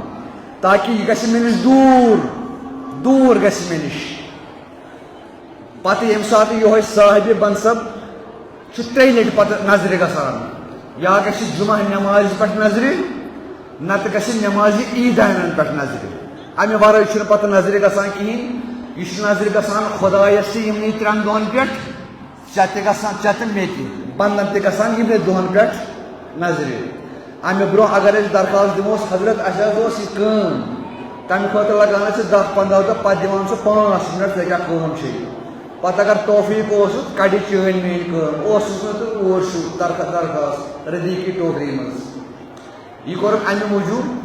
تاکہِ یہِ گژھِ مےٚ نِش دوٗر، دوٗر گژھِ مےٚ نِش۔ پتہٕ ییٚمہِ ساتہٕ یِہوٚے صاحبِ منصب چھُ ترٛیٚیہِ لٹہِ پتہٕ نظرِ گژھان، یا گژھِ جمعہ نمازِ پٮ۪ٹھ نظرِ، نتہٕ گژھِ نمازِ عیدینن پٮ۪ٹھ نظرِ۔ امہِ ورٲے چھُنہٕ پتہٕ نظرِ گژھان کِہیٖنۍ۔ یہِ چھُ نظرِ گژھان خدایس تہِ یِمنٕے ترٛٮ۪ن دۄہن پٮ۪ٹھ، ژےٚ تہِ گژھان، ژےٚ تہٕ مےٚ تہِ، بندن تہِ گژھان یِمنٕے دۄہن پٮ۪ٹھ نظرِ۔ امہِ برونٛہہ اگر أسۍ درخواست دِموس، "حضرت، اسہِ حظ اوس یہِ کٲم"، تمہِ خٲطرٕ لگان اسہِ دَہ پنٛداہ دۄہ، پتہٕ دِوان سُہ پانٛژھ منٹ، "ژےٚ کیٛاہ کٲم چھے؟" پتہٕ اگر توفیق اوسُس، کڑِ چٲنۍ میٲنۍ کٲم، اوسُس نہٕ تہٕ اوس چھُ درخ-، درخواست ردیفی ٹوکری منٛز۔ یہِ کوٚرُکھ امہِ موٗجوٗب،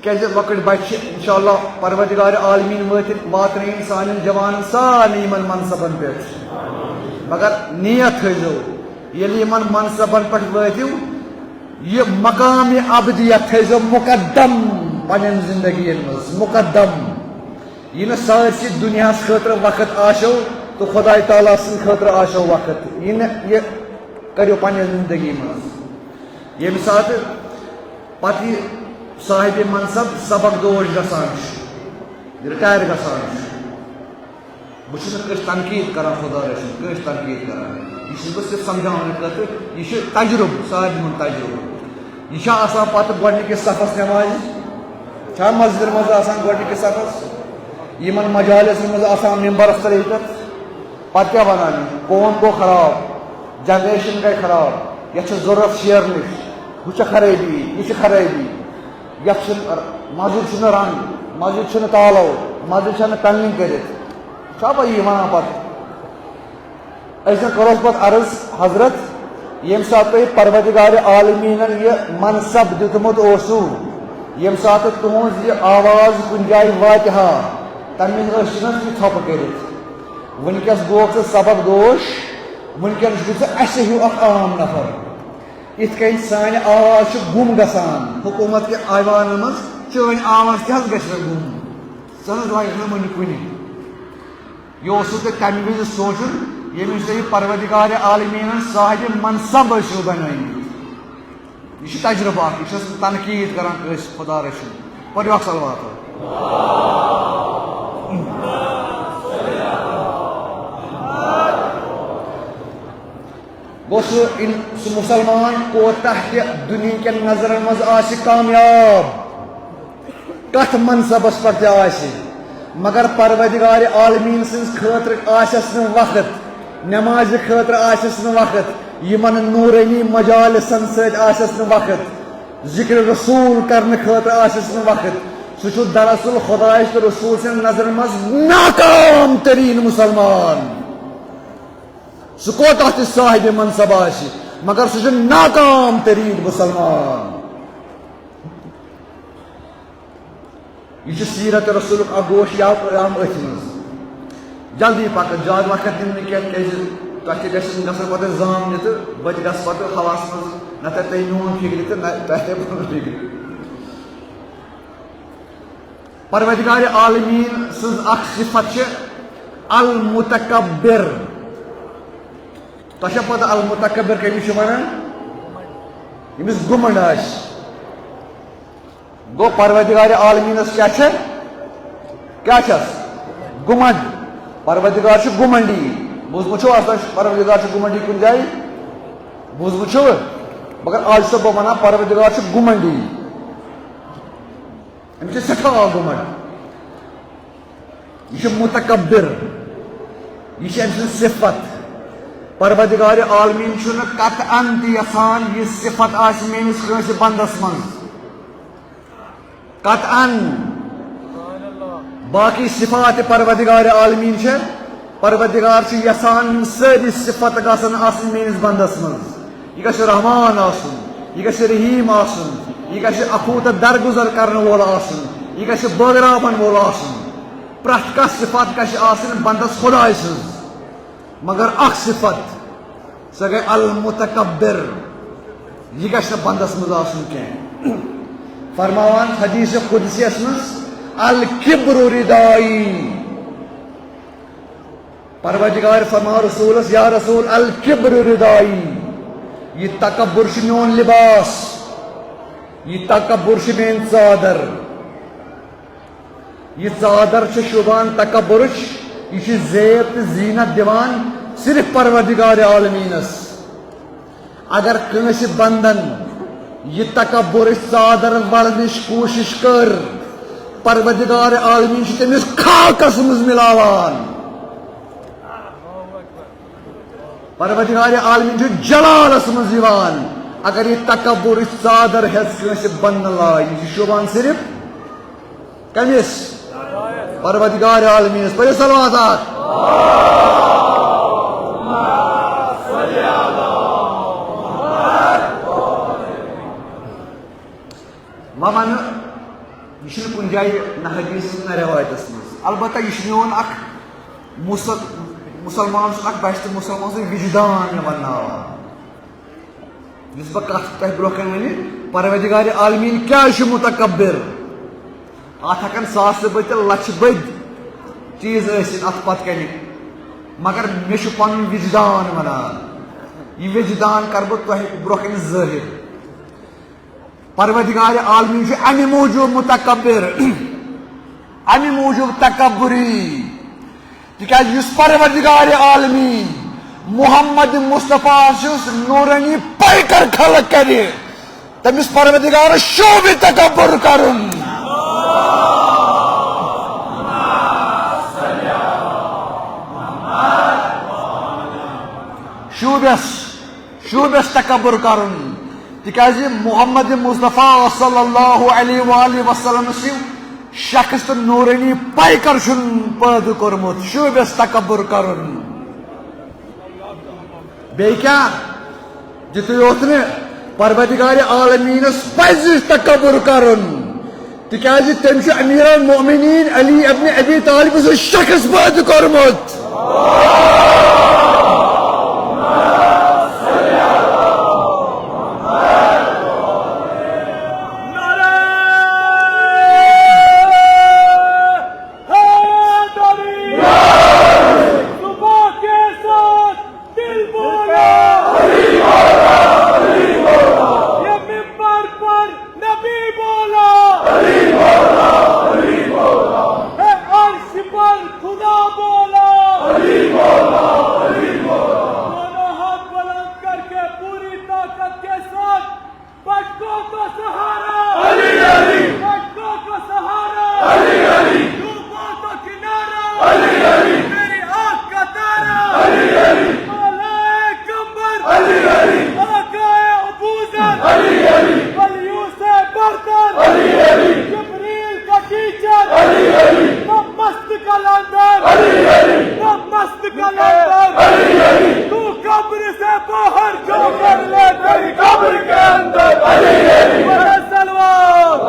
کیازِ لۄکٕٹۍ بچہِ چھِ انشاءاللہ پروردگار عالمین وٲتِتھ واتنٲیِن سانٮ۪ن جوانن سارنٕے یِمن منصبن پٮ۪ٹھ۔ مگر نیت تھٲیزیو، ییٚلہِ یِمن منصبن پٮ۪ٹھ وٲتِو، یہِ مقام ابدیت تھٲیزیو مقدم پننٮ۪ن زندگین منٛز، مقدم۔ یہِ نہٕ سٲرسٕے دُنیاہَس خٲطرٕ وقت آسیو تہٕ خۄداے تعالیٰ سٕنٛدِ خٲطرٕ آسیو وقت، یہِ نہٕ، یہِ کٔرِو پننہِ زندگی منٛز۔ ییٚمہِ ساتہٕ پتہٕ یہِ صاحبِ منصب سبق دوش گژھان چھُ، رِٹایَر گژھان چھُ، بہٕ چھُس نہٕ کٲنٛسہِ تنقیٖد کران، خۄدا رٔچھِنۍ، کٲنٛسہِ تنقیٖد کران۔ یہِ چھُس بہٕ صرف سمجھاونہٕ خٲطرٕ، یہِ چھُ تجرُبہٕ، سارنٕے ہُنٛد تجرُبہٕ۔ یہِ چھا آسان پتہٕ گۄڈٕنِکِس صفس نٮ۪مازِ؟ چھا مسجدن منٛز آسان گۄڈٕنِکِس صفس؟ یِمن مجالسن منٛز آسان ممبرس تلہٕ ہیٚتھ؟ پتہٕ کیٛاہ ونان یِم؟ قوم گوٚو خراب، جنریشن گٔے خراب، یتھ چھِ ضروٗرت شیرنٕچ۔ ہُہ چھِ خرٲبی، یہِ چھِ خرٲبی۔ یتھ چھُنہٕ مسجد چھُنہٕ رنگ، مسجد چھُنہٕ تالو، مسجد چھنہٕ پینلنگ کٔرِتھ۔ چھا پتہٕ یی ونان پتہٕ؟ أسۍ زن کروس پتہٕ عرض، حضرت، ییٚمہِ ساتہٕ تۄہہِ پروردگار عالمیٖنن یہِ منصب دیُتمُت اوسوٕ، ییٚمہِ ساتہٕ تُہنٛز یہِ آواز کُنہِ جایہِ واتہِ ہا، تمہِ وِزِ ٲسِو نہٕ تُہۍ ژھۄپہٕ کٔرِتھ۔ وٕنکیٚس گوٚوکھ ژٕ سبق دوش، وٕنکیٚنس چھُکھ ژٕ اسہِ ہیوٗ اکھ عام نفر۔ یِتھ کٔنۍ سانہِ آواز چھِ گُم گژھان حکوٗمت کہِ ایوانن منٛز، چٲنۍ آواز تہِ حظ گژھِ نہٕ گُم، ژٕ حظ لگکھ نہٕ وۄنۍ کُنہِ۔ یہِ اوسوٕ تۄہہِ تَمہِ وِزِ سونٛچُن، ییٚمہِ وِزِ تۄہہِ پروردگار عالمیٖنَن صاحبِ منصب ٲسِو بنٲومٕتۍ۔ یہِ چھُ تجربہٕ اکھ، یہِ چھُس نہٕ تنقیٖد کران کٲنٛسہِ، خۄدا رٔچھِنۍ۔ پٔرِو اکھ صلوات۔ گوٚو سُہ اِن-، سُہ مُسلمان کوتاہ تہِ دُنہِکٮ۪ن نظرن منٛز آسہِ کامیاب، کتھ منصبس پٮ۪ٹھ تہِ آسہِ، مگر پروردگار عالمیٖن سٕنٛز خٲطرٕ آسٮ۪س نہٕ وقت، نمازِ خٲطرٕ آسٮ۪س نہٕ وقت، یِمن نورٲنی مجالسن سۭتۍ آسٮ۪س نہٕ وقت، ذکر رسول کرنہٕ خٲطرٕ آسٮ۪س نہٕ وقت۔ سُہ چھُ دراصل خۄدایس تہٕ رسول سٕنٛدٮ۪ن نظرن منٛز ناکام تریٖن مُسلمان۔ سُہ کوتاہ تہِ صاحبِ منصب آسہِ، مگر سُہ چھُ ناکام تریٖن مُسلمان۔ یہِ چھُ سیرت رسولُک اکھ گوش یا پیغام أتھۍ منٛز۔ جلدی پکن، زیادٕ وقت دِمہٕ نہٕ کینٛہہ، کیازِ تۄہہِ تہِ گژھِ گژھن پتہٕ زام نہِ تہٕ بہٕ تہِ گژھٕ پتہٕ ہوہَس منٛز، نہ ترِ تۄہہِ میون فکرِ تہٕ نہ تۄہہِ ترِ پنُن فکرِ۔ پروردگار عالمیٖن سٕنٛز اکھ صفت چھِ المتکبر۔ تۄہہِ چھا پتہ المتکبر کٔمِس چھِ ونان؟ ییٚمِس گُمنڈ آسہِ۔ گوٚو پروردگار عالمیٖنس کیٛاہ چھِ؟ کیٛاہ چھَس؟ گُمنڈ۔ پروردگار چھُ گُمنڈی۔ بوٗزمُت چھُو آز تۄہہِ پروردگار چھُ گُمنڈی کُنہِ جایہِ؟ بوٗزمُت چھُو؟ مگر آز چھُسو بہٕ ونان پروردگار چھُ گُمنڈی۔ أمِس چھِ سٮ۪ٹھاہ گُمنڈ۔ یہِ چھُ متکبر۔ یہِ چھِ أمۍ سٕنٛز صفت۔ پروردگار عالمیٖن چھُنہٕ قطعاً تہِ یژھان یہِ صفت آسہِ میٲنِس کٲنٛسہِ بندس منٛز۔ قطعاً۔ باقی صفات پروردگار عالمیٖن چھِ، پروردگار چھُ یژھان یِم سٲری صفت گژھن آسٕنۍ میٲنِس بندس منٛز۔ یہِ گژھِ رحمان آسُن، یہِ گژھِ رحیٖم آسُن، یہِ گژھِ عفو تہٕ درگُزر کرن وول آسُن، یہِ گژھِ بٲگراون وول آسُن۔ پرٛٮ۪تھ کانٛہہ صفت گژھِ آسٕنۍ بندس خۄداے سٕنٛز۔ مگر اکھ صفت، سۄ گٔے المتکبر۔ یہِ گژھِ نہٕ بندس منٛز آسُن کینٛہہ۔ فرماوان حدیث قدسیس منٛز، "الکبر ردائی"۔ پروردگار فرماو رسولس، "یا رسول، الکبر ردائی"، یہِ تکبر چھُ میون لباس، یہِ تکبر چھِ میٲنۍ ژادر۔ یہِ ژادر چھِ شوٗبان تکبرٕچ، یہِ چھِ زیب تہٕ زینت دِوان صرف پروردگار عالمیٖنس۔ اگر کٲنٛسہِ بندن یہِ تکبرٕچ ژادر ولنٕچ کوٗشش کٔر، پروردگار عالمیٖن چھُ تٔمِس خاکس منٛز مِلاوان۔ پروردگار عالمیٖن چھُ جلالس منٛز یِوان، اگر یہِ تکبرٕچ ژادر ہٮ۪ژ کٲنٛسہِ بننہٕ لاے، یہِ چھُ شوٗبان صرف کٔمِس؟ پروردگار عالمیٖنَس۔ پٔرِو صلوات اکھ۔ وۄنۍ وَنہٕ، یہِ چھُنہٕ کُنہِ جایہِ نہ حدیثس نہ رٮ۪وایتس منٛز۔ البتہ یہِ چھُ میون اکھ مُسل-، مُسلمان سُنٛد اکھ بچہِ تہٕ مُسلمان سُنٛد وجدان مےٚ ونناوان۔ یُس بہٕ کتھ تۄہہِ برونٛہہ کنہِ ونہِ، پروردگار عالمیٖن کیٛازِ چھُ متکبر؟ اتھ ہٮ۪کن ساسہٕ بٔدۍ تہٕ لچھِ بٔدۍ چیٖز ٲسِتھ اتھ پتہٕ کنہِ، مگر مےٚ چھُ پنُن وجدان ونان۔ یہِ وجدان کرٕ بہٕ تۄہہِ برونٛہہ کنہِ ظٲہر۔ پروردگار عالمیٖن چھُ امہِ موٗجوٗب متکبر، امہِ موٗجوٗب تکبری، تِکیازِ یُس پروردگار عالمیٖن محمد مصطفیٰ سٕنٛز نورانی پیکر خلق کرِ، تٔمِس پروردگارس شوٗبہِ تکبر کرُن۔ شوٗبٮ۪س، شوٗبٮ۪س تکبر کرُن، تِکیازِ محمد مصطفیٰ صلی اللہ علیہ وآلہ وسلم سٕنٛد شخص تہٕ نورانی پیکر چھُنہٕ پٲدٕ کوٚرمُت۔ شوٗبٮ۪س تکبر کرُن۔ بیٚیہِ کیٛاہ؟ یِتُے یوت نہٕ، پروردگار عالمیٖنس پزِ تکبر کرُن، تِکیازِ تٔمۍ چھُ امیر المؤمنین علی ابن ابی طالب سُنٛد شخص پٲدٕ کوٚرمُت۔ حیدری! صبح کے ساتھ دل بولا، یہ ممبر پر نبی بولا، ہے عرش پر خدا بولا، دونوں ہاتھ بلند کر کے پوری طاقت کے ساتھ، بچوں کا سہارا، علی علی۔ بچوں کا سہارا، علی علی۔ ڈوبوں کا کنارہ، علی علی۔ میری آنکھ کا تارہ، علی علی۔ مولائے کمبر، علی علی۔ آقائے ابوذر، علی علی۔ ولیوں سے برتر، علی علی۔ جبریل کا ٹیچر، علی علی۔ نہ مست قلندر، علی علی۔ نہ مست قلندر، علی علی۔ تو قبر سے باہر جو کر لے تیری قبر کے اندر، علی علی۔ بولے صلوات۔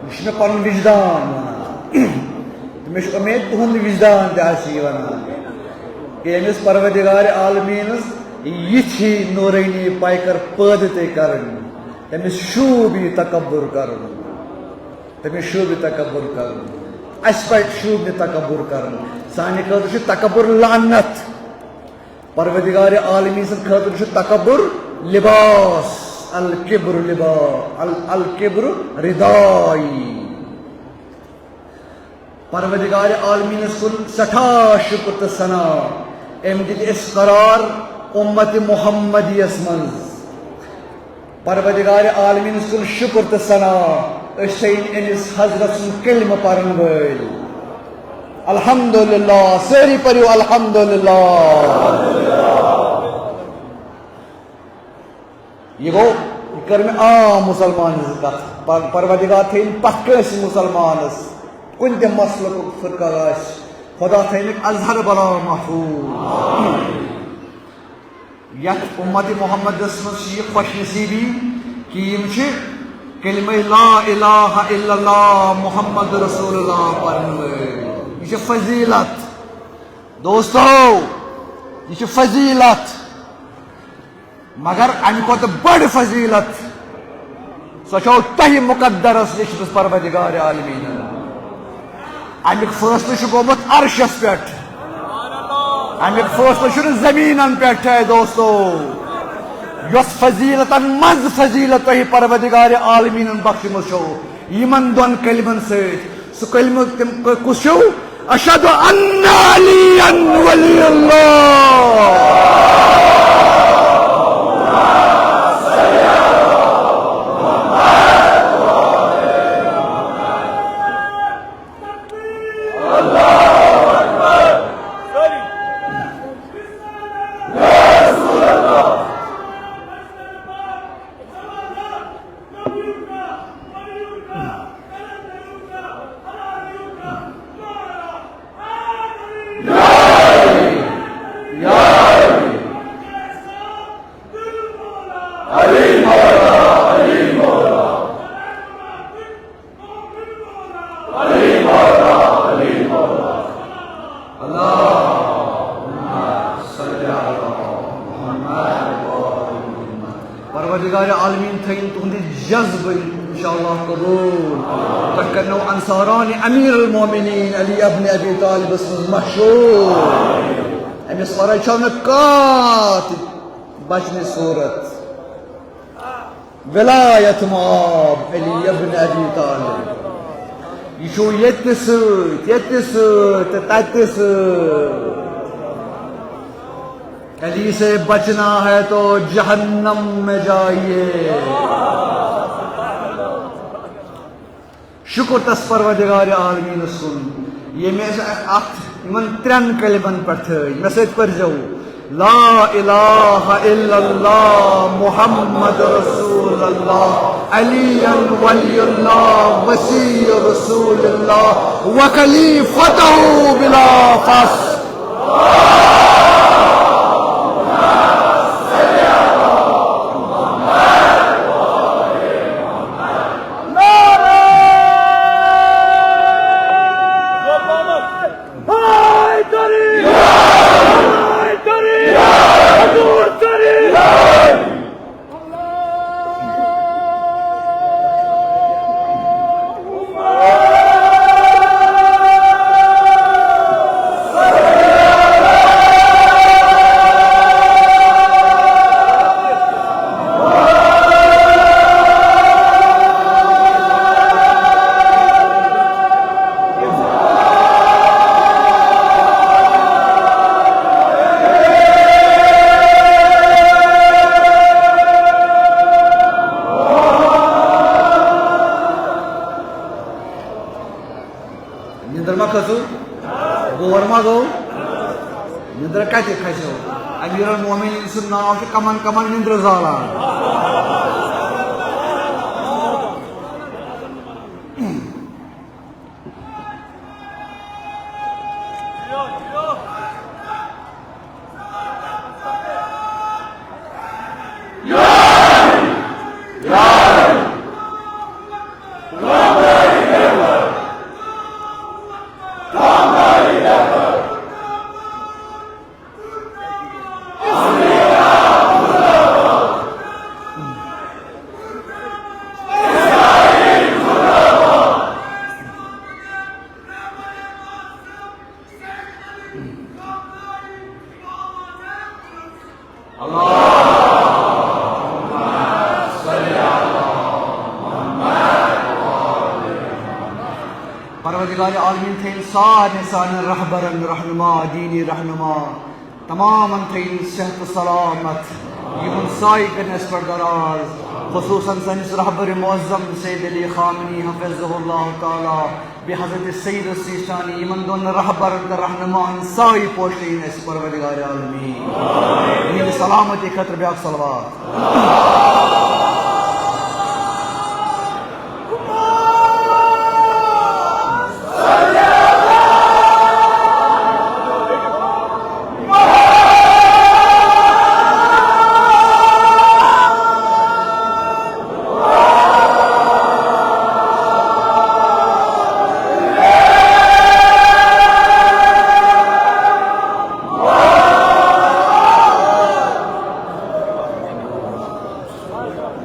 یہِ چھُ مےٚ پنُن وجدان ونان۔ تہٕ مےٚ چھُ اُمید تُہُنٛد وجدان تہِ آسہِ یہِ ونان کہِ ییٚمِس پروردگار عالمیٖنس یِتھۍ نورٲنی پیکر پٲدٕ تہِ کرٕنۍ، تٔمِس شوٗب یہِ تکبر کرُن۔ تٔمِس شوٗبہِ تکبر کرُن۔ اَسہِ پَزِ شوٗبہِ تکبر کرُن۔ سانہِ خٲطرٕ چھُ تکبر لعنت۔ پروردگار عالمیٖن سٕنٛدِ خٲطرٕ چھُ تکبر لباس۔ الکبر لبا-، ال-، الکبر ردائی۔ پروردگار عالمیٖنَس کُن سٮ۪ٹھاہ شُکر تہٕ ثنا۔ أمۍ دِتۍ أسۍ قرار اُمت محمدیَس منٛز۔ پروردگار عالمیٖنَس کُن شُکر تہٕ ثنا، أسۍ چھِ أمِس حضرت سُنٛد کلمہٕ پرن وٲلۍ۔ الحمدللہ، سٲری پٔرِو الحمدللہ۔ یہِ گوٚو، یہِ کٔر مےٚ عام مُسلمان ہٕنٛز کتھ۔ پر-، پروردگار تھٲیِن پرٛٮ۪تھ کٲنٛسہِ مُسلمانس، کُنہِ تہِ مسلکُک فرقہ آسہِ، خدا تھٲیِن اظہر بلا محفوظ۔ یتھ اُمت محمدس منٛز چھِ یہِ خوش نصیٖبی کہِ یِم چھِ کلمہ لا الہ الا اللہ محمد رسول اللہ پرن وٲلۍ۔ یہِ چھِ فضیلت۔ دوستو، یہِ چھِ فضیلت۔ مگر امہِ کھۄتہٕ بٔڑ فضیلت، سۄ چھو تۄہہِ مقدرس لیچھمٕژ پروردگار عالمیٖنن۔ امیُک فٲصلہٕ چھُ گوٚمُت عرشس پٮ۪ٹھ۔ امیُک فٲصلہٕ چھُنہٕ زٔمیٖنن پٮ۪ٹھ، اے دوستو۔ یۄس فضیلتن منٛز فضیلت تۄہہِ پروردگار عالمیٖنن بخشمٕژ چھو، یِمن دۄن کلمن سۭتۍ، سُہ کلمہٕ تِم کُس چھُو؟ اشہد ان علی ولی اللہ۔ علی مولا، علی مولا۔ علی مولا، علی مولا۔ اللہم صل علی محمد و آل محمد۔ پروردگار عالمین تھٲیِن تُہُنٛد یہِ جذبہٕ انشاءاللہ قبول۔ تۄہہِ کرنو انصاران امیر المومنین علی ابن ابی طالبس منٛز مشہوٗر۔ أمِس ورٲے چھو نہٕ کانٛہہ تہِ بچنٕچ صوٗرت۔ ولایت مآب علی ابن ابی طالب۔ یہِ چھُو ییٚتہِ سۭتۍ، ییٚتہِ سۭتۍ تہٕ تَتہِ سۭتۍ۔ علی سے بچنا ہے تو جہنم میں جائیے۔ شُکُر تس پروردگار عالمیٖنس کُن، ییٚمۍ اَسہِ اَتھ یِمن ترٛٮ۪ن کلمن پٮ۪ٹھ تھٲے۔ مےٚ سۭتۍ پٔرۍزیو، لا الہ الا اللہ محمد رسول اللہ، علی ولی اللہ، وصی رسول اللہ، وخلیفتہ بلا فصل۔ نِندٕر ما کھٔژٕو؟ غور ما گوٚو؟ نِندٕر کَتہِ کھسیو؟ امیر المومنین سُنٛد ناو چھُ کمن کمن نِندرٕ زالان۔ پروردگار عالمین تھٲیِن سارنٕے سانٮ۪ن رہبرن، رہنما، دینی رہنما، تمامن تھٲیِن صحت و سلامت، یِمن سایہِ کٔرِن اَسہِ پٮ۪ٹھ دراز، خصوصاً سٲنِس رہبر معظم سید علی خامنی حفظہ اللہ تعالیٰ، بیٚیہِ حضرت سید السیستانی، یِمن دۄن رہبرن تہٕ رہنماہن سایہِ پوشٲیِن اَسہِ پروردگار عالمین۔ یِہنٛدِ سلامتی خٲطرٕ بیٛاکھ صلوات۔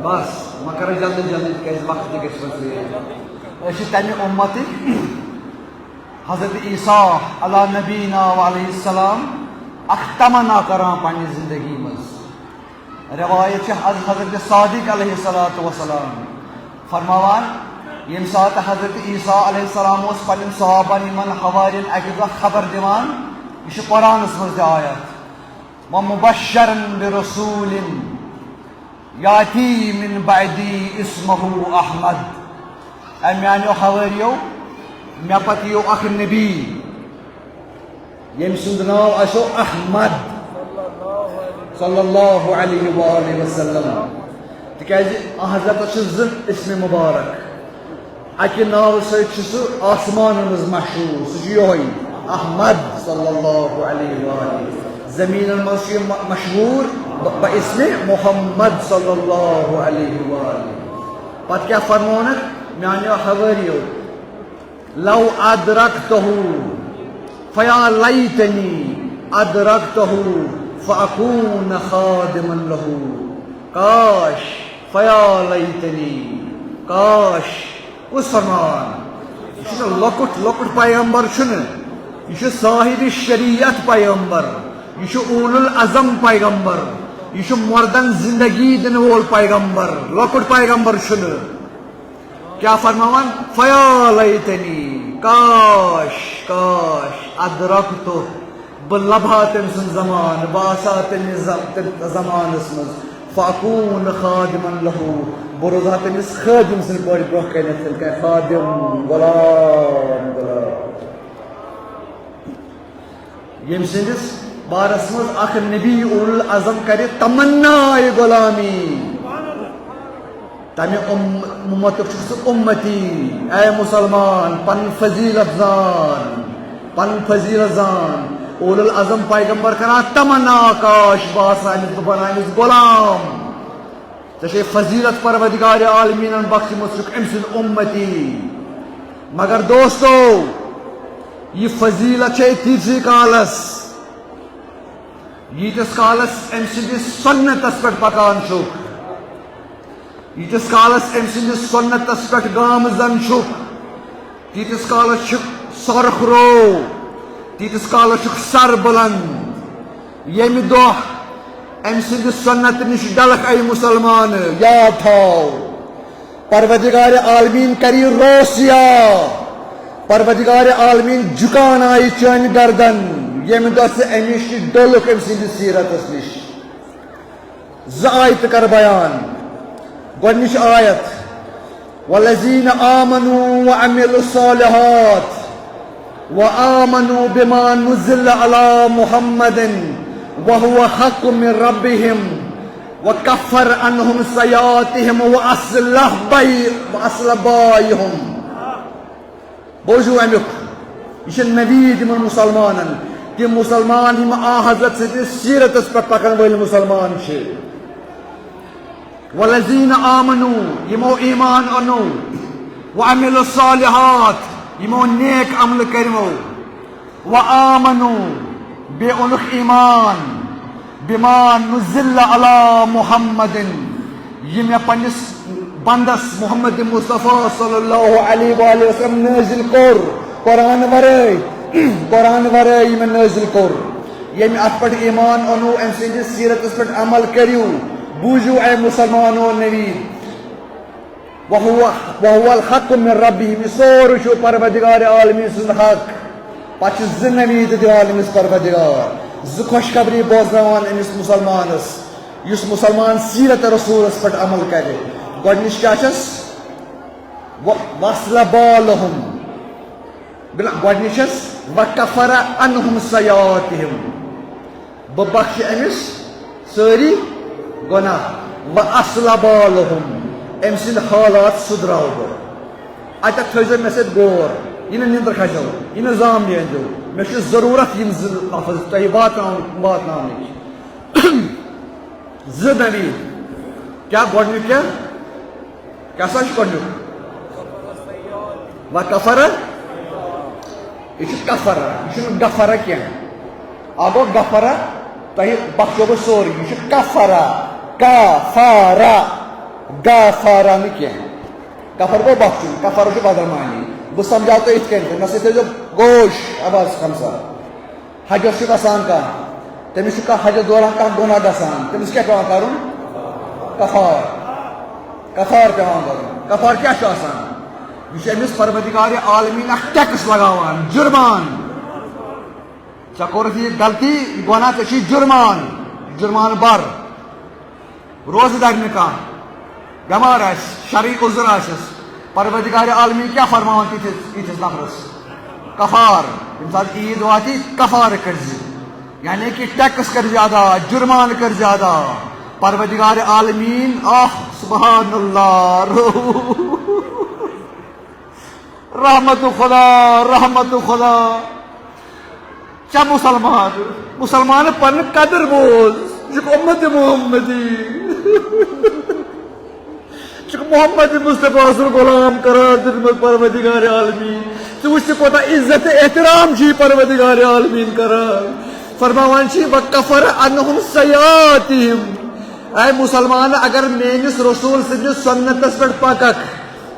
بس، وۄنۍ کرو جلدی جلدی، تِکیٛازِ وقت تہِ گژھِ وۄنۍ ژیٖرۍ۔ أسۍ چھِ تَمہِ اُمتٕکۍ، حضرت عیسیٰ علیٰ نبینا و علیہ السلام اکھ تمنا کران پننہِ زندگی منٛز۔ روایت چھِ از حضرت صادق علیہ الصلوۃ والسلام فرماوان، ییٚمہِ ساتہٕ حضرت عیسیٰ علیہ السلام اوس پننٮ۪ن صحابن، یِمن حوارین اکہِ دۄہ خبر دِوان، یہِ چھُ قرآنس منٛز تہِ آیت، ومبشرا برسول یاتی من بعدی اسمہ احمد۔ اے میانیو حواریو، مےٚ پتہٕ یِیو اکھ نبی، ییٚمۍ سُنٛد ناو آسیو احمد صلی اللہ علیہ وآلہ وسلم۔ تِکیازِ حضرتس چھِ زٕ اسم مبارک۔ اکہِ ناوٕ سۭتۍ چھُ سُہ آسمانن منٛز مشہوٗر، سُہ چھُ یِہوٚے احمد صلی اللہ علیہ وآلہ۔ زٔمیٖنن منٛز چھُ یہِ م-، مشہوٗر، باسم محمد صلی اللہ علیہ وآلہ۔ پتہٕ کیٛاہ فرمونکھ میٛانیو حوٲریو؟ لو ادرکتہ فیا لیتنی ادرکتہ فاکون خادما لہ۔ کاش، فیا لیتنی، کاش، کُس فرمان؟ یہِ چھُنہٕ لۄکُٹ، لۄکُٹ پیغمبر چھُنہٕ۔ یہِ چھُ صاحب شریعت پیغمبر۔ یہِ چھُ اولو العزم پیغمبر۔ یہِ چھُ مردن زندگی دِنہٕ وول پیغمبر۔ لۄکُٹ پیغمبر چھُنہٕ۔ کیٛاہ فرماوان؟ فیا لیتنی، کاش، کاش، ادرکتہ، بہٕ لبہٕ ہا تٔمۍ سُنٛد زمانہٕ، بہٕ آسہٕ ہا تٔمِس ز-، تٔمِس زمانس منٛز، فاکون خادما لہ، بہٕ روزٕ ہا تٔمِس خٲدِم سٕنٛدِ پٲٹھۍ برٛونٛہہ کنٮ۪تھ، یِتھ کٔنۍ خٲدِم، غلام، غلام۔ ییٚمہِ سٕنٛدِس بارس منٛز اکھ نبی اولو العزم کرِ تمنا غلامی۔ تمہِ ام-، امتُک چھُکھ ژٕ امتی۔ اے مسلمان، پنٕنۍ فضیلت زان، پنٕنۍ فضیلت زان۔ اولو العزم پیغمبر کران تمنا، کاش بہٕ آسہٕ ہا أمِس، بہٕ بناوٕ أمِس غلام۔ ژےٚ چھے فضیلت پروردگار عالمیٖنن بخشمٕژ، چھُکھ أمۍ سُنٛد امتی۔ مگر دوستو، یہِ فضیلت چھے تیٖتسٕے کالس، ییٖتِس کالس أمۍ سٕنٛدِس سُنتس پٮ۪ٹھ پکان چھُکھ، ییٖتِس کالس أمۍ سٕنٛدِس سُنتس پٮ۪ٹھ گامزن چھُکھ، تیٖتِس کالس چھُکھ سرخ رو، تیٖتِس کالس چھُکھ سر بلند۔ ییٚمہِ دۄہ أمۍ سٕنٛدِ سُنت نِش ڈلکھ، اے مسلمان، یاد تھاو، پروردگار عالمیٖن کری روسیا، پروردگار عالمیٖن جُکانایہِ چٲنۍ گردن، ییٚمہِ دۄہ ژٕ أمِس نِش ڈوٚلُکھ، أمۍ سٕنٛدِس سیٖرتس نِش۔ زٕ آیتہٕ کر بیان۔ گۄڈٕنِچ آیت، والذین آمنوا وعملوا الصالحات وآمنوا بما نزل على محمد وهو حق من ربهم وكفر عنهم سيئاتهم وأصلح بي-، وأصلح بالهم۔ بوٗزِو اَمیُک، یہِ چھِ نوید یِمن مُسلمانن، تِم مُسلمان یِم آ حضرت سٕنٛدِس سیٖرتس پٮ۪ٹھ پکن وٲلۍ مُسلمان چھِ۔ والذین آمنوا، یِمو ایمان اوٚنُو، وعملوا الصالحات، یِمو نیک عملہٕ کٔرمو، وآمنوا، بیٚیہِ اوٚنُکھ ایمان، بما نزل علی محمد، یہِ مےٚ پننِس بندس محمد مصطفیٰ صلی اللہ علیہ وآلہ وسلم نٲزِل کوٚر، قرآن ورٲے، قرآن ورٲے یہِ مےٚ نٲزِل کوٚر۔ ییٚمہِ اتھ پٮ۪ٹھ ایمان اوٚنُو، أمۍ سٕنٛدِس سیٖرتس پٮ۪ٹھ عمل کٔرِو، بوٗزِو اے مُسلمانو نوید۔ وَهُوَ، وَهُوَ الْحَقُّ مِنْ رَبِّهِمْ، یہِ سورُے چھُ پروردگار عالمیٖن سُنٛد حق۔ پتہٕ چھِ زٕ نوید دِوان أمِس پروردگار، زٕ خوشخبری بوزناوان أمِس مُسلمانس، یُس مُسلمان سیٖرت رسوٗلس پٮ۪ٹھ عمل کرِ۔ گۄڈٕنِچ کیٛاہ چھَس؟ و-، وَأَصْلَحَ بَالَهُمْ۔ بِلَ-، گۄڈٕنِچ چھَس، وَكَفَّرَ عَنْهُمْ سَيِّئَاتِهِمْ۔ بہٕ بخشہِ أمِس سٲری گۄناہ۔ وَأَصْلَحَ بَالَهُمْ، أمۍ سٕنٛدۍ حالات سُدھراو بہٕ۔ اَتٮ۪تھ تھٲیزیو مےٚ سۭتۍ غور، یہِ نہٕ نِندٕر کھسیو، یہِ نہٕ زامنہِ أنۍزیو۔ مےٚ چھُ ضروٗرت یِم زٕ لفظ تۄہہِ واتناو-، واتناونٕکۍ۔ زٕ دٔلیٖل۔ کیٛاہ گۄڈٕنیُک کیٛاہ؟ کیٛاہ سا چھُ گۄڈٕنیُک؟ وَكَفَرَ۔ یہِ چھُ کفرہ، یہِ چھُنہٕ غفرہ کینٛہہ۔ اَکھ گوٚو غفرہ، تۄہہِ بخشو بہٕ سورُے۔ یہِ چھُ کفرہ، کفرہ، غفرہ نہٕ کینٛہہ۔ کفر گوٚو بخشُن، کفرہ چھُ بدل معنی۔ بہٕ سمجھاو تۄہہِ یِتھ کٔنۍ، مےٚ سۭتۍ تھٲیزیو گوش عباس خان صٲب۔ حجس چھُ گژھان کانٛہہ، تٔمِس چھُ کانٛہہ حجس دوران کانٛہہ گۄناہ گژھان، تٔمِس کیٛاہ پٮ۪وان کَرُن؟ کفار۔ کفار پٮ۪وان کَرُن۔ کفار کیٛاہ چھُ آسان؟ یہِ چھُ أمِس پروردگار عالمیٖن اکھ ٹیکس لگاوان، جُرمان۔ ژےٚ کوٚرُتھ یہِ غلطی، یہِ گۄناہ، ژےٚ چھُے جُرمان، جُرمان بر۔ روزٕ دَرِ نہٕ کانٛہہ، بٮ۪مار آسہِ، شرعی عذر آسٮ۪س، پروردگار عالمیٖن کیٛاہ فرماوان تِتھِس، یِتھِس نفرس؟ کفار۔ ییٚمہِ ساتہٕ عیٖد واتہِ، کفارٕ کٔرزِ، یعنی کہِ ٹیکس کٔرزِ ادا، جُرمانہٕ کٔرزِ ادا۔ پروردگار عالمیٖن، آہ، سبحان اللہ، رحمت خدا، رحمت خدا۔ ژےٚ مُسلمان، مُسلمان پنٕنۍ قدٕر بوز۔ چھُکھ اُمت محمدی۔ چھُکھ محمد مصطفیٰ سُنٛد غلام قرار دیُتمُت پروردگار عالمی۔ ژٕ وٕچھ ژےٚ کوٗتاہ عزت تہٕ احترام چھُ یہِ پروردگار عالمیٖن کران۔ فرماوان چھِ، "وَكَفَّرَ عَنْهُمْ سَيِّئَاتِهِمْ۔" اے مُسلمان، اگر میٲنِس رسول سٕنٛدِس سُنتس پٮ۪ٹھ پککھ،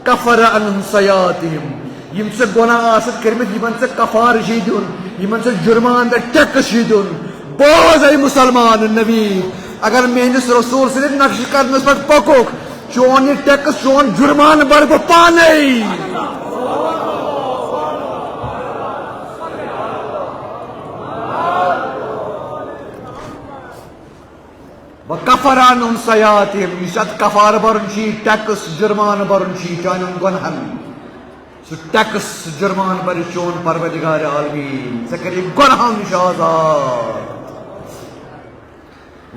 کفر عن سیاتہم۔ یِم ژےٚ گۄناہ آسَتھ کٔرمٕتۍ، یِمن ژےٚ کفارٕ چھُے دیُن، یِمن ژےٚ جُرمان تہٕ ٹیکس چھُے دیُن۔ بوز، اے مُسلمان نبی، اگر میٲنِس رسول سٕنٛدِ نقشہِ قدمس پٮ۪ٹھ پکوکھ، چون یہِ ٹیکس، چون جُرمان بَرٕ بہٕ پانے۔ وَكَفَّرَ عَنْهُمْ سَيِّئَاتِهِمْ، یُس اَتھ کفارٕ بَرُن چھُ، یہِ ٹیکس، جُرمانہٕ بَرُن چھُ یہِ چانٮ۪ن گۄنہَن۔ سُہ ٹیکس، سُہ جُرمانہٕ بَرِ چون پروردگار عالمیٖن، ژےٚ کَرِ گۄنہَو نِش آزاد۔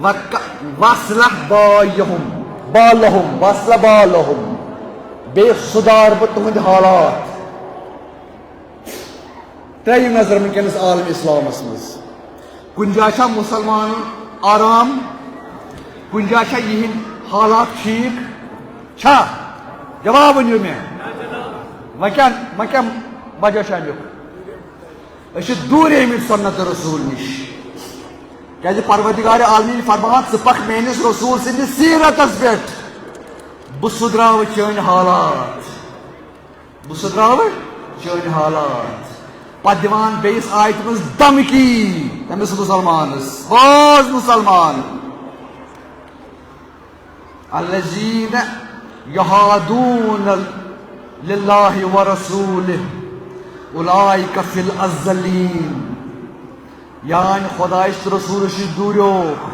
وَك-، وَأَصْلِحْ بَالَهُمْ، بَالَهُمْ، وَأَصْلِحْ بَالَهُمْ، بیٚیہِ سُدھار بہٕ تُہٕنٛدۍ حالات۔ ترٛٲیِو نظر وٕنکیٚنَس عالم اسلامس منٛز۔ کُنہِ جایہِ چھا مُسلمان آرام؟ کُنہِ جایہِ چھا یِہِنٛدۍ حالات ٹھیٖک؟ چھا؟ جواب ؤنِو مےٚ۔ وۄنۍ کیٛاہ، وۄنۍ کیٛاہ وجہ چھُ اَمیُک؟ أسۍ چھِ دوٗرے مٕتۍ سُنت رسول نِش۔ کیٛازِ پروردگار عالمیٖن فرماوان، "ژٕ پکھ میٲنِس رسول سٕنٛدِس سیٖرتس پٮ۪ٹھ، بہٕ سُدراوٕ چٲنۍ حالات۔" بہٕ سُدراوٕ چٲنۍ حالات۔ پتہٕ دِوان بیٚیِس آیتہِ منٛز دھمکی تٔمِس مُسلمانس۔ بوز مُسلمان۔ الذین یحادون للہ ورسولہ اولئک فی الازلین۔ یعنی خدایس تہٕ رسولس نِش دوٗریوکھ،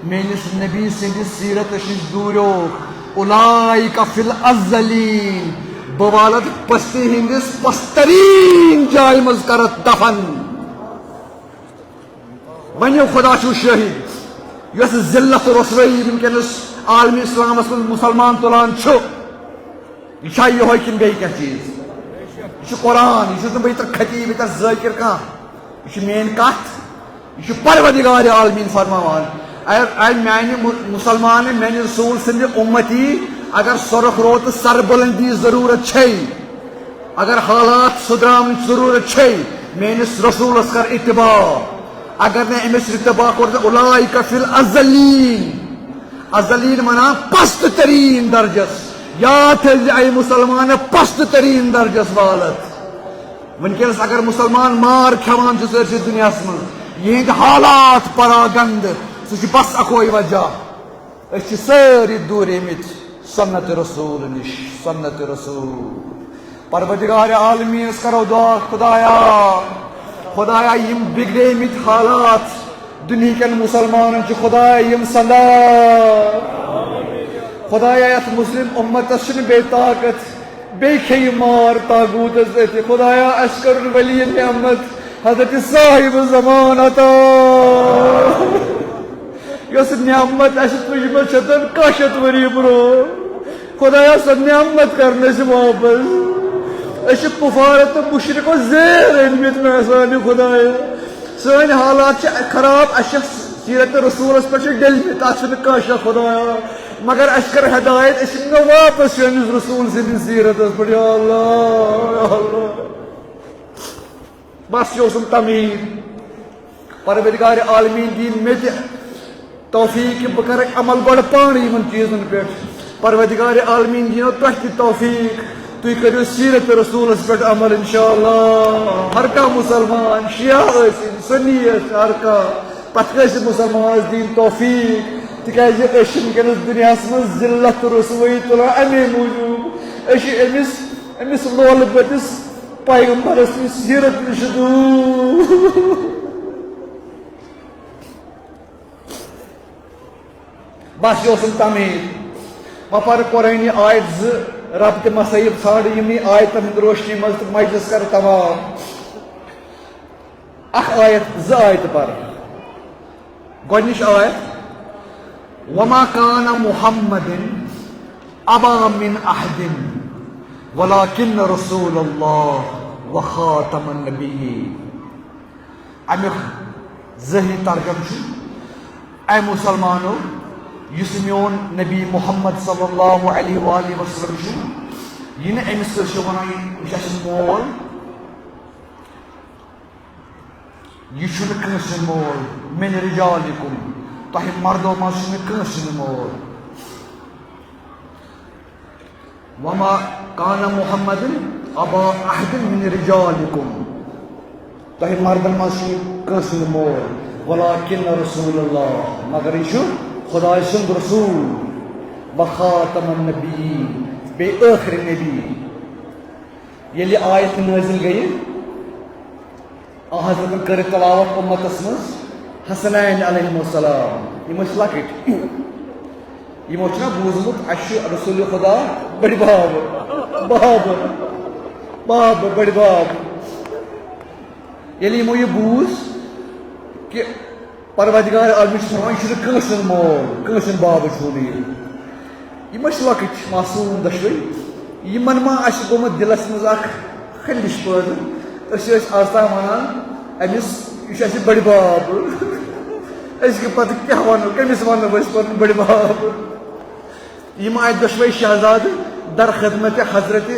میٲنِس نبی سٕنٛدِس سیٖرتس نِش دوٗریوکھ، اولئک فی الازلین، بہٕ والتھ پستی ہٕنٛدِس پستریٖن جایہِ منٛز کرتھ دفن۔ ؤنِو خدا چھُ شٲہِد، یۄس ذلت و رسوٲیی وٕنکیٚنس عالمِ اسلامس منٛز مُسلمان تُلان چھُ، یہِ چھا یِہوٚے کِنہٕ بیٚیہِ کینٛہہ چیٖز؟ یہِ چھُ قرآن، یہِ چھُس نہٕ بہٕ ییٚتٮ۪تھ خطیٖب، ییٚتٮ۪تھ ذٲکِر کانٛہہ۔ یہِ چھِ میٛٲنۍ کَتھ، یہِ چھُ پروردگار عالمیٖن فرماوان۔ اے، اے میٛانہِ مُ-، مُسلمان، میٛانہِ رسول سٕنٛدِ اُمتی، اگر سۄرُخ رو تہٕ سربلندی ضروٗرت چھے، اگر حالات سُدراونٕچ ضروٗرت چھے، میٛٲنِس رسولس کر اتباع۔ اگر نہٕ أمِس اتباع کوٚر تہٕ اولئک فی الازلین۔ ازلین ونان پست ترین درجس۔ یاد تھٲیزِ اے مُسلمان، پست ترین درجس والت۔ وٕنکیٚنس اگر مُسلمان مار کھٮ۪وان چھُ سٲرسٕے دُنیاہس منٛز، یِہنٛدۍ حالات پراگند، سُہ چھُ بس اکوے وجہ۔ أسۍ چھِ سٲری دوٗریمٕتۍ سنت رسول نِش، سنت رسول۔ پروردگار عالمیٖنس کرو دعا، خدایا، خدایا، یِم بگڑیمٕتۍ حالات دُنہیٖکٮ۪ن مُسلمانن چھِ، خدایا، یِم سندا۔ خدایا، یتھ مسلم امتس چھِنہٕ بیٚیہِ طاقت، بیٚیہِ کھیٚیہِ مار طاغوٗتس أتھِ۔ خدایا، اسہِ کٔرٕن ولی نعمت حضرت صاحب زمان عطا۔ یۄس نعمت اسہِ تُجمٕژ چھےٚ تَن کاہ شیٚتھ ؤری برونٛہہ۔ خدایا، سۄ نعمت کرنہٕ أسۍ واپس۔ أسۍ چھِ کفارت تہٕ مشرکو زیر أنۍمٕتۍ مےٚ سانہِ خدایا۔ سٲنۍ حالات چھِ خراب، اسہِ چھِ سیرت رسولس پٮ۪ٹھ چھِ ڈٔلۍمٕتۍ، تتھ چھُنہٕ کانٛہہ شک خدایا۔ مگر اسہِ کر ہدایت، أسۍ یِمو واپس چٲنِس رسول سٕنٛدِس سیرتس پٮ۪ٹھ، یا اللہ، یا اللہ۔ بس یہِ اوسُم تمہیٖد۔ پروردگار عالمیٖن دِیِن مےٚ تہِ توفیٖق کہِ بہٕ کرٕ عمل گۄڈٕ پانہٕ یِمن چیٖزن پٮ۪ٹھ۔ پروردگار عالمیٖن دِیِنو تۄہہِ تہِ توفیٖق، تُہۍ کٔرِو سیرت رسولس پٮ۪ٹھ عمل انشاءاللہ۔ ہر کانٛہہ مُسلمان، شیعہ ٲسِن، سُنی ٲسِن، ہر کانٛہہ پتہٕ کٲنٛسہِ مُسلمانس دِیِن توفیٖق، تِکیٛازِ أسۍ چھِ وٕنکیٚنس دُنیاہس منٛز ذلت تہٕ رسوٲیی تُلان امے موٗجوٗب۔ أسۍ چھِ أمِس، أمِس لولہٕ بٔتِس پیغمبرس نِش سیرت نِش دوٗر۔ بس یہِ اوسُم تمہیٖد۔ وۄنۍ پرٕ قرآنی آیت زٕ، رب تہٕ مصٲیب ژھانڈٕ یِمنٕے آیتن ہٕنٛدِ روشنی منٛز تہٕ مجلس کرٕ تمام۔ اکھ آیت، زٕ آیتہٕ پرٕ۔ گۄڈنِچ آیت، وما کان محمد ابا من احد ولکن رسول اللہ وخاتم النبیین۔ امیُک ظٲہری ترجمہٕ چھُ، اے مسلمانو، یُس میون نبی محمد صلی اللہ علیہ وآلہ وسلم چھُ، یہِ نہٕ أمِس کٲنٛسہِ چھُ وَنان، یہِ چھُ اَسہِ مول، یہِ چھُنہٕ کٲنٛسہِ مول، من رجالکم، تۄہہِ مردو منٛز چھُنہٕ کٲنٛسہِ نہٕ مول۔ وما کان محمد ابا احد من رجالکم۔ تۄہہِ مردن منٛز چھُنہٕ کٲنٛسہِ ہُنٛد مول۔ ولکن رسول اللہ، مگر یہِ چھُ خۄداے سُنٛد رسول۔ وخاتم النبیین، بیٚیہِ ٲخری نبی۔ ییٚلہِ یہِ آیت نٲزِل گٔیہِ، آ حضرتن کٔر تلاوت امتس منٛز حسنین علیہم السلام۔ یِم ٲسۍ لۄکٕٹۍ۔ یِمو چھُنہ بوٗزمُت، اَسہِ چھُ رسول خدا بٔڑِ باب، باب، باب، بٔڑِ باب۔ ییٚلہِ یِمو یہِ بوٗز کہِ پروردگار عالمین چھُ فرماوان، یہِ چھُنہٕ کٲنٛسہِ ہُنٛد مول، کٲنٛسہِ ہُنٛد باب چھُنہٕ یہِ۔ یِم ٲسۍ لۄکٕٹۍ، معصوم دۄشوے۔ یِمن ما آسہِ گوٚمُت دِلس منٛز اکھ خٔلِش پٲدٕ؟ أسۍ ٲسۍ از تام ونان أمِس، یہِ چھُ اَسہِ بٔڑِ باب۔ أسۍ کہِ پتہٕ کیٛاہ ونو، کٔمِس ونو أسۍ پنُن بٔڑِ باب؟ یِم آیہِ دۄشوے شہزادٕ در خدمت حضرت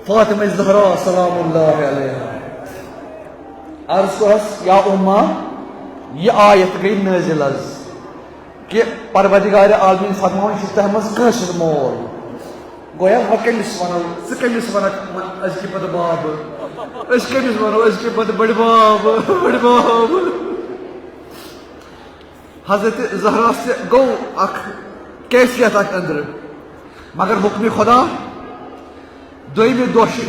فاطمہ زہرا سلام اللہ علیہا۔ عرض کوٚرہس، یا اما، یہِ آیت گٔے نٲزِل از کہِ پروردگار عالمین فرماوان، یہِ چھُ تۄہہِ منٛز کٲنٛسہِ ہُنٛد مول۔ گویا وۄنۍ کٔمِس وَنو؟ ژٕ کٔمِس وَنکھ وۄنۍ أزکہِ پَتہٕ بابہٕ؟ أسۍ کٔمِس وَنو أزکہِ پَتہٕ بٔڑِ بابہٕ، بٔڑِ بابہٕ؟ حضرت زہرا تہِ گوٚو اکھ کیفیت اکھ أنٛدرٕ، مگر حُکمِ خۄدا، دوٚیمہِ دۄہ چھِ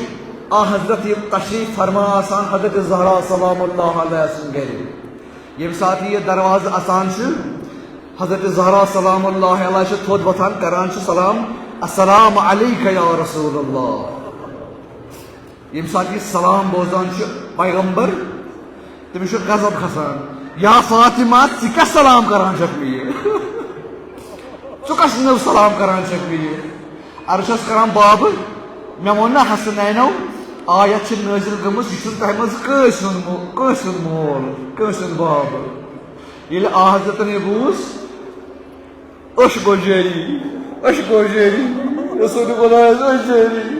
آ حضرت یہِ تشریٖف فرما آسان حضرت زہرا سلام اللہ علیہا سٕنٛدِ گرِ۔ ییٚمہِ ساتہٕ یہِ دروازٕ اَژان چھُ، حضرت زہرا سلام اللہ علیہا چھِ تھوٚد وۄتھان، کران چھِ سلام، السلام علیک یا رسول اللہ۔ ییٚمہِ ساتہٕ یہِ سلام بوزان چھُ پیغمبر، تٔمِس چھُ غضب کھسان، یا فاطمہ، ژٕ کیٛاہ سلام کران چھکھ مےٚ یہِ؟ ژٕ کس نٔو سلام کران چھکھ مےٚ یہِ؟ عرض چھس کران، بابہٕ، مےٚ ووٚن نہ حسنینو، آیت چھِ نٲزِل گٔمٕژ، یہِ چھُنہٕ تۄہہِ منٛز کٲنٛسہِ ہُنٛد مو-، کٲنٛسہِ ہُنٛد مول، کٲنٛسہِ ہُنٛد باب۔ ییٚلہِ آ حضرتن یہِ بوٗز، أچھ گوٚو جٲری، أچھ گوٚو جٲری، رسول خدایس أچھ جٲری۔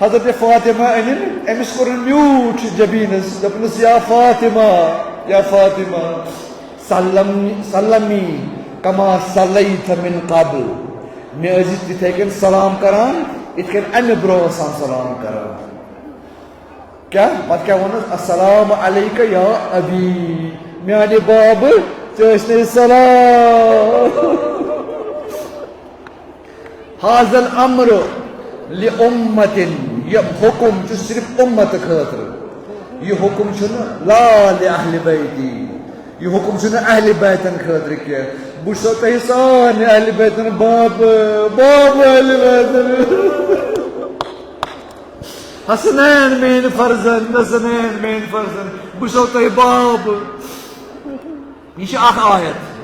حضرت فاطمہ أنِن، أمِس کوٚرُن میوٗٹھ جبیٖنس، دوٚپنس، یا فاطمہ، یا فاطمہ، سلم، سلمی کما صلیت من قبل۔ مےٚ ٲسۍ زِ تِتھے کٔنۍ سلام کران، یِتھ کٔنۍ امہِ برونٛہہ ٲسان سلام کران۔ کیٛاہ؟ پتہٕ کیٛاہ ووٚنُس؟ السلام علیک یا ابی، میانہِ بابہٕ، ژےٚ ٲسۍ نے سلام۔ حاضل امر لامتن، یہِ حُکُم چھُ صرف اُمت خٲطرٕ۔ یہِ حُکُم چھُنہٕ لا لاہل بیتی، یہِ حُکُم چھُنہٕ اہل بیتن خٲطرٕ کینٛہہ۔ بہٕ چھُسو تۄہہِ سارنٕے اہل بیتن بابہٕ، بابہٕ اہل بیتن۔ حسنین میٲنۍ فرزند، حسنین میٲنۍ فرزند، بہٕ چھُسو تۄہہِ بابہٕ۔ یہِ چھِ اکھ آیت۔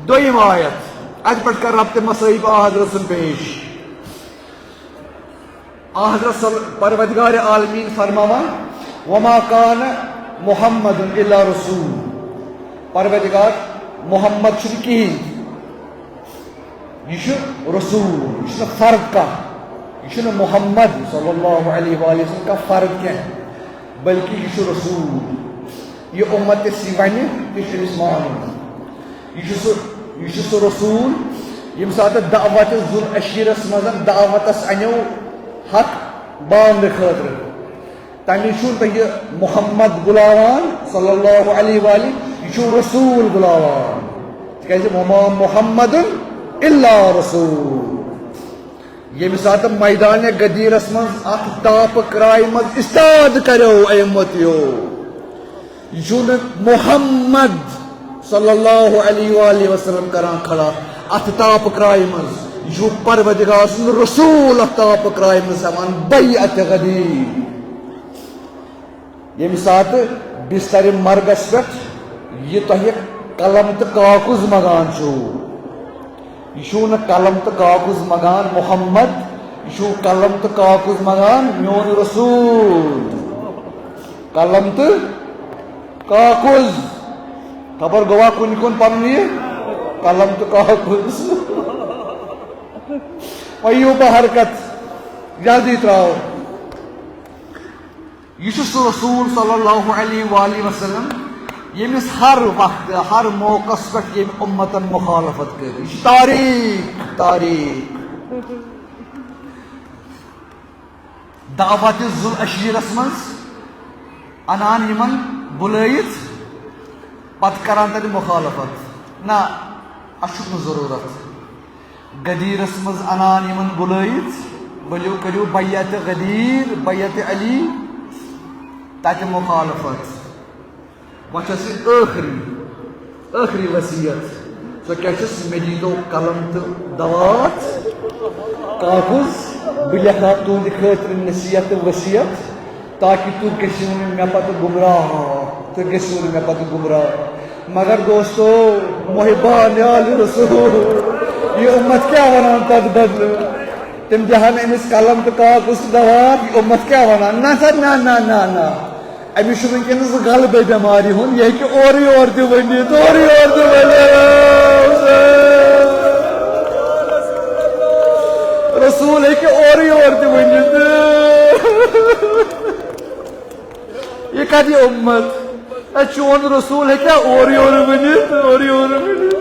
دوٚیِم آیت، اتہِ پٮ۪ٹھ کر ربطِ مصائب آ حضرت سُنٛد پیش۔ آ حضرت صل-، پروردگار عالمین فرماوان، وما کان محمد الا رسول۔ پروردگار، محمد چھُنہٕ کِہیٖنۍ۔ یہِ چھُ رسول، یہِ چھُنہٕ فرد کانٛہہ، یہِ چھُنہٕ محمد صلی اللہ علیہ وآلہ وسلم کانٛہہ فرد کینٛہہ، بلکہِ یہِ چھُ رسول۔ یہِ اُمت تہِ سُہ وَنہِ، تہِ چھُ أمِس مانُن۔ یہِ چھُ سُہ، یہِ چھُ سُہ رسول، ییٚمہِ ساتہٕ دعوت ذوالعشیرس منٛز دعوتس اَنیو حق باونہٕ خٲطرٕ۔ تَمہِ چھُنہٕ تۄہہِ محمد بُلاوان صلی اللہ علیہ وآلہ، یہِ چھُ رسول بُلاوان۔ تِکیٛازِ وما محمد الا رسول۔ ییٚمہِ ساتہٕ میدانِ غدیرس منٛز اتھ ٹاپہٕ کرایہِ منٛز استاد کریو اے امتیو، یہِ چھُنہٕ محمد صلی اللہ علیہ وآلہ وسلم کران کھڑا اتھ ٹاپہٕ کرایہِ منٛز، یہِ چھُ پروردگار سُنٛد رسول اتھ ٹاپہٕ کرایہِ منٛز ہٮ۪وان بیعت غدیر۔ ییٚمہِ ساتہٕ بسترِ مرگس پٮ۪ٹھ یہِ تۄہہِ قلم تہٕ کاکُز منٛگان چھُو، یہِ چھُو نہٕ قلم تہٕ کاکُز منٛگان محمد، یہِ چھُو قلم تہٕ کاکُز منٛگان میون رسول۔ قلم تہٕ کاکُز۔ خبر گوٚوا کُنہِ کُن پنُن یہِ؟ قلم تہٕ کاغذ۔ وۄنۍ یِیِو بہٕ حرکت، جلدی ترٛاو۔ یہِ چھُ سُہ رسول صلی اللہ علیہ وآلہ وسلم، ییٚمِس ہر وقتہٕ، ہر موقعس پٮ۪ٹھ ییٚمہِ اُمتن مخالفت کٔر۔ یہِ چھِ تاریخ، تاریخ۔ دعوت ذوالعشیرس منٛز انان یِمن بُلٲیِتھ، پتہٕ کران تتہِ مخالفت۔ نہ، اسہِ چھُکھ نہٕ ضروٗرت۔ غدیرس منٛز انان یِمن بُلٲیِتھ، ؤلِو کٔرِو بیعت غدیر، بیعت علی، تتہِ مخالفت۔ وۄنۍ چھِ اَسہِ ٲخری، ٲخری وصیت۔ سۄ کیٛاہ چھَس؟ مےٚ دیٖتو قلم تہٕ دوات، کاغذ، بہٕ لیکھٕ ہا تُہٕنٛدِ خٲطرٕ نصیحت تہٕ وصیت، تاکہِ تُہۍ گٔژھِو نہٕ مےٚ پتہٕ گمراہ، تُہۍ گٔژھِو نہٕ مےٚ پتہٕ گمراہ۔ مگر دوستو، محبان آل رسول، یہِ اُمت کیٛاہ وَنان تَتھ بدلہٕ؟ تِم دِہَن أمِس قلم تہٕ کاغذ تہٕ دوات، یہِ اُمت کیٛاہ وَنان؟ نہ سا، نہ، نہ، نہ، نہ۔ أمِس چھُ وٕنکیٚنَس غلبہٕ بٮ۪مارِ ہُنٛد، یہِ ہیٚکہِ اورٕ یور تہِ ؤنِتھ، اورٕ یور تہِ ؤنِتھ۔ رسول ہیٚکہِ اورٕ یور تہِ ؤنِتھ۔ یہِ کَتہِ یہِ اُمت؟ اے، چون رسول ہیٚکیٛاہ اورٕ یورٕ ؤنِتھ، اورٕ یورٕ ؤنِتھ؟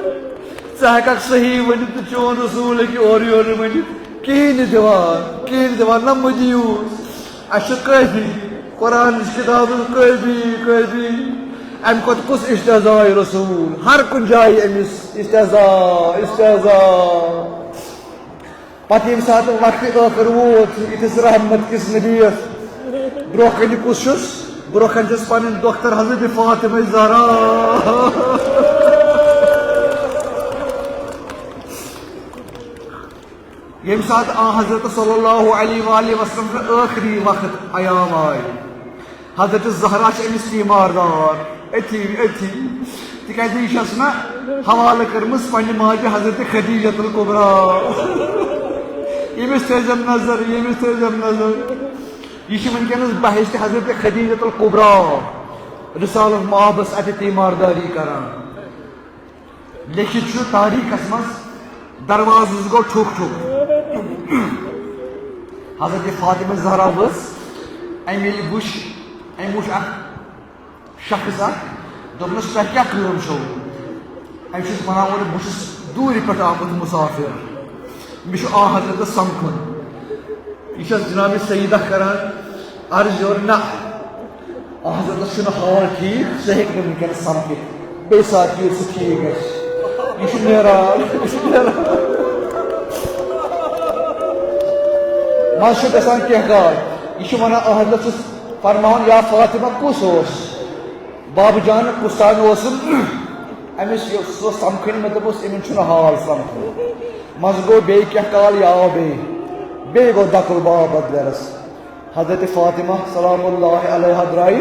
ژٕ ہیٚکَکھ صحیح ؤنِتھ تہٕ چون رسول ہیٚکہِ اورٕ یورٕ ؤنِتھ۔ کِہیٖنۍ نہٕ دِوان، کِہیٖنۍ نہٕ دِوان، نہ مہٕ دِیوٗس۔ اَسہِ چھُ کٲفی، قرآنٕچ کِتاب چھِ کٲفی، کٲفی۔ اَمہِ کھۄتہٕ کُس استحضاء رسول؟ ہر کُنہِ جایہِ أمِس استحضاء، استحضاء۔ پتہٕ ییٚمہِ ساتہٕ وقتِ ٲخر ووت، یِتھِس رحمت کِس نبیَس برونٛہہ کنہِ کُس چھُس؟ برونٛہہ کنہِ چھَس پنٕنۍ دۄختر حضرت فاطمہ زہرا۔ ییٚمہِ ساتہٕ آ حضرت صلی اللہ علیہ وآلہ وسلم سٕنٛز ٲخری وقت ایام آے، حضرت زہرا چھِ أمِس تیماردار أتھی، أتھی، تِکیٛازِ یہِ چھَس نہ حوالہٕ کٔرمٕژ پننہِ ماجہِ حضرت خدیجۃ الکبریٰ۔ ییٚمِس تھٲیزٮ۪م نظر، ییٚمِس تھٲیزٮ۪م نظر۔ یہِ چھِ وٕنکیٚنَس بہشتِ حضرت خدیجۃ الکبریٰ، رسالت مآبس اَتہِ تیمارداری کران۔ لیکھِتھ چھُ تاریخس منٛز، دروازس گوٚو ٹھُک ٹھُک۔ حضرت فاطمہ زہرا ؤژھ، أمۍ ییٚلہِ وُچھ، أمۍ وُچھ اکھ شخص اکھ، دوٚپنَس، "تۄہہِ کیٛاہ کٲم چھو؟" أمۍ چھُس وَنان، "وَلہٕ بہٕ چھُس دوٗرِ پٮ۪ٹھ آمُت مُسافِر، مےٚ چھُ آ حضرتس سَمکھُن۔" یہِ چھَس جناب سیدہ کران عرض یورٕ، نہ، آ حضرتس چھُنہٕ حال ٹھیٖک، سُہ ہیٚکہِ نہٕ وٕنکیٚنَس سَمکھِتھ، بیٚیہِ ساتہٕ ییٖژ سُہ ٹھیٖک گژھِ۔ یہِ چھُ نیران، یہِ چھُ نیران۔ منٛزٕ چھُ گژھان کینٛہہ کال، یہِ چھُ وَنان، آ حضرت چھُس فرماوان، یا فاطمہ کُس اوس؟ بابہٕ جان کُس تام اوسُم، أمِس یہِ، سُہ اوس سَمکھٕنۍ، مےٚ دوٚپُس، أمِس چھُنہٕ حال سَمکھُن۔ منٛزٕ گوٚو بیٚیہِ کینٛہہ کال، یہِ آو بیٚیہِ، بیٚیہِ گوٚو دَکُل باب اَتھ گَرَس۔ حضرت فاطمہ سلام اللہ علیہا درٛایہِ،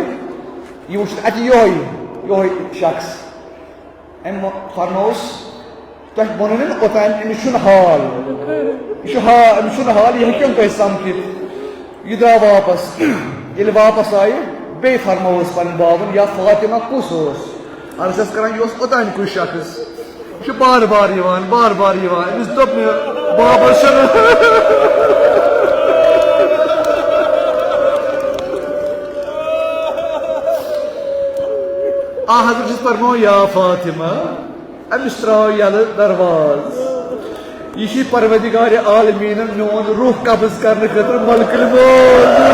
یہِ وٕچھُن اَتہِ یِہوٚے، یِہوٚے شخص۔ أمۍ فرمووُس، تۄہہِ ووٚنوُ نہٕ اوٚتام، أمِس چھُنہٕ حال۔ یہِ چھُ حا-، أمِس چھُنہٕ حال، یہِ ہیٚکیو نہٕ تۄہہِ سَمکھِتھ۔ یہِ درٛاو واپس۔ ییٚلہِ واپس آیہِ، بیٚیہِ فرمووُس پنٕنۍ بابن، یا فاطمہ کُس اوس؟ عرض چھَس کران، یہِ اوس اوٚتام کُس شخص۔ یہِ چھُ بار بار یِوان، بار بار یِوان۔ أمِس دوٚپ مےٚ، بابس چھُنہٕ۔ آ حضرت چھُس فرماوان، یا فاطمہ۔ أمِس ترٛاو یَلہٕ دروازٕ۔ یہِ چھُ پروردگار عالمیٖنَن میون روح قبض کرنہٕ خٲطرٕ ملکُل موت۔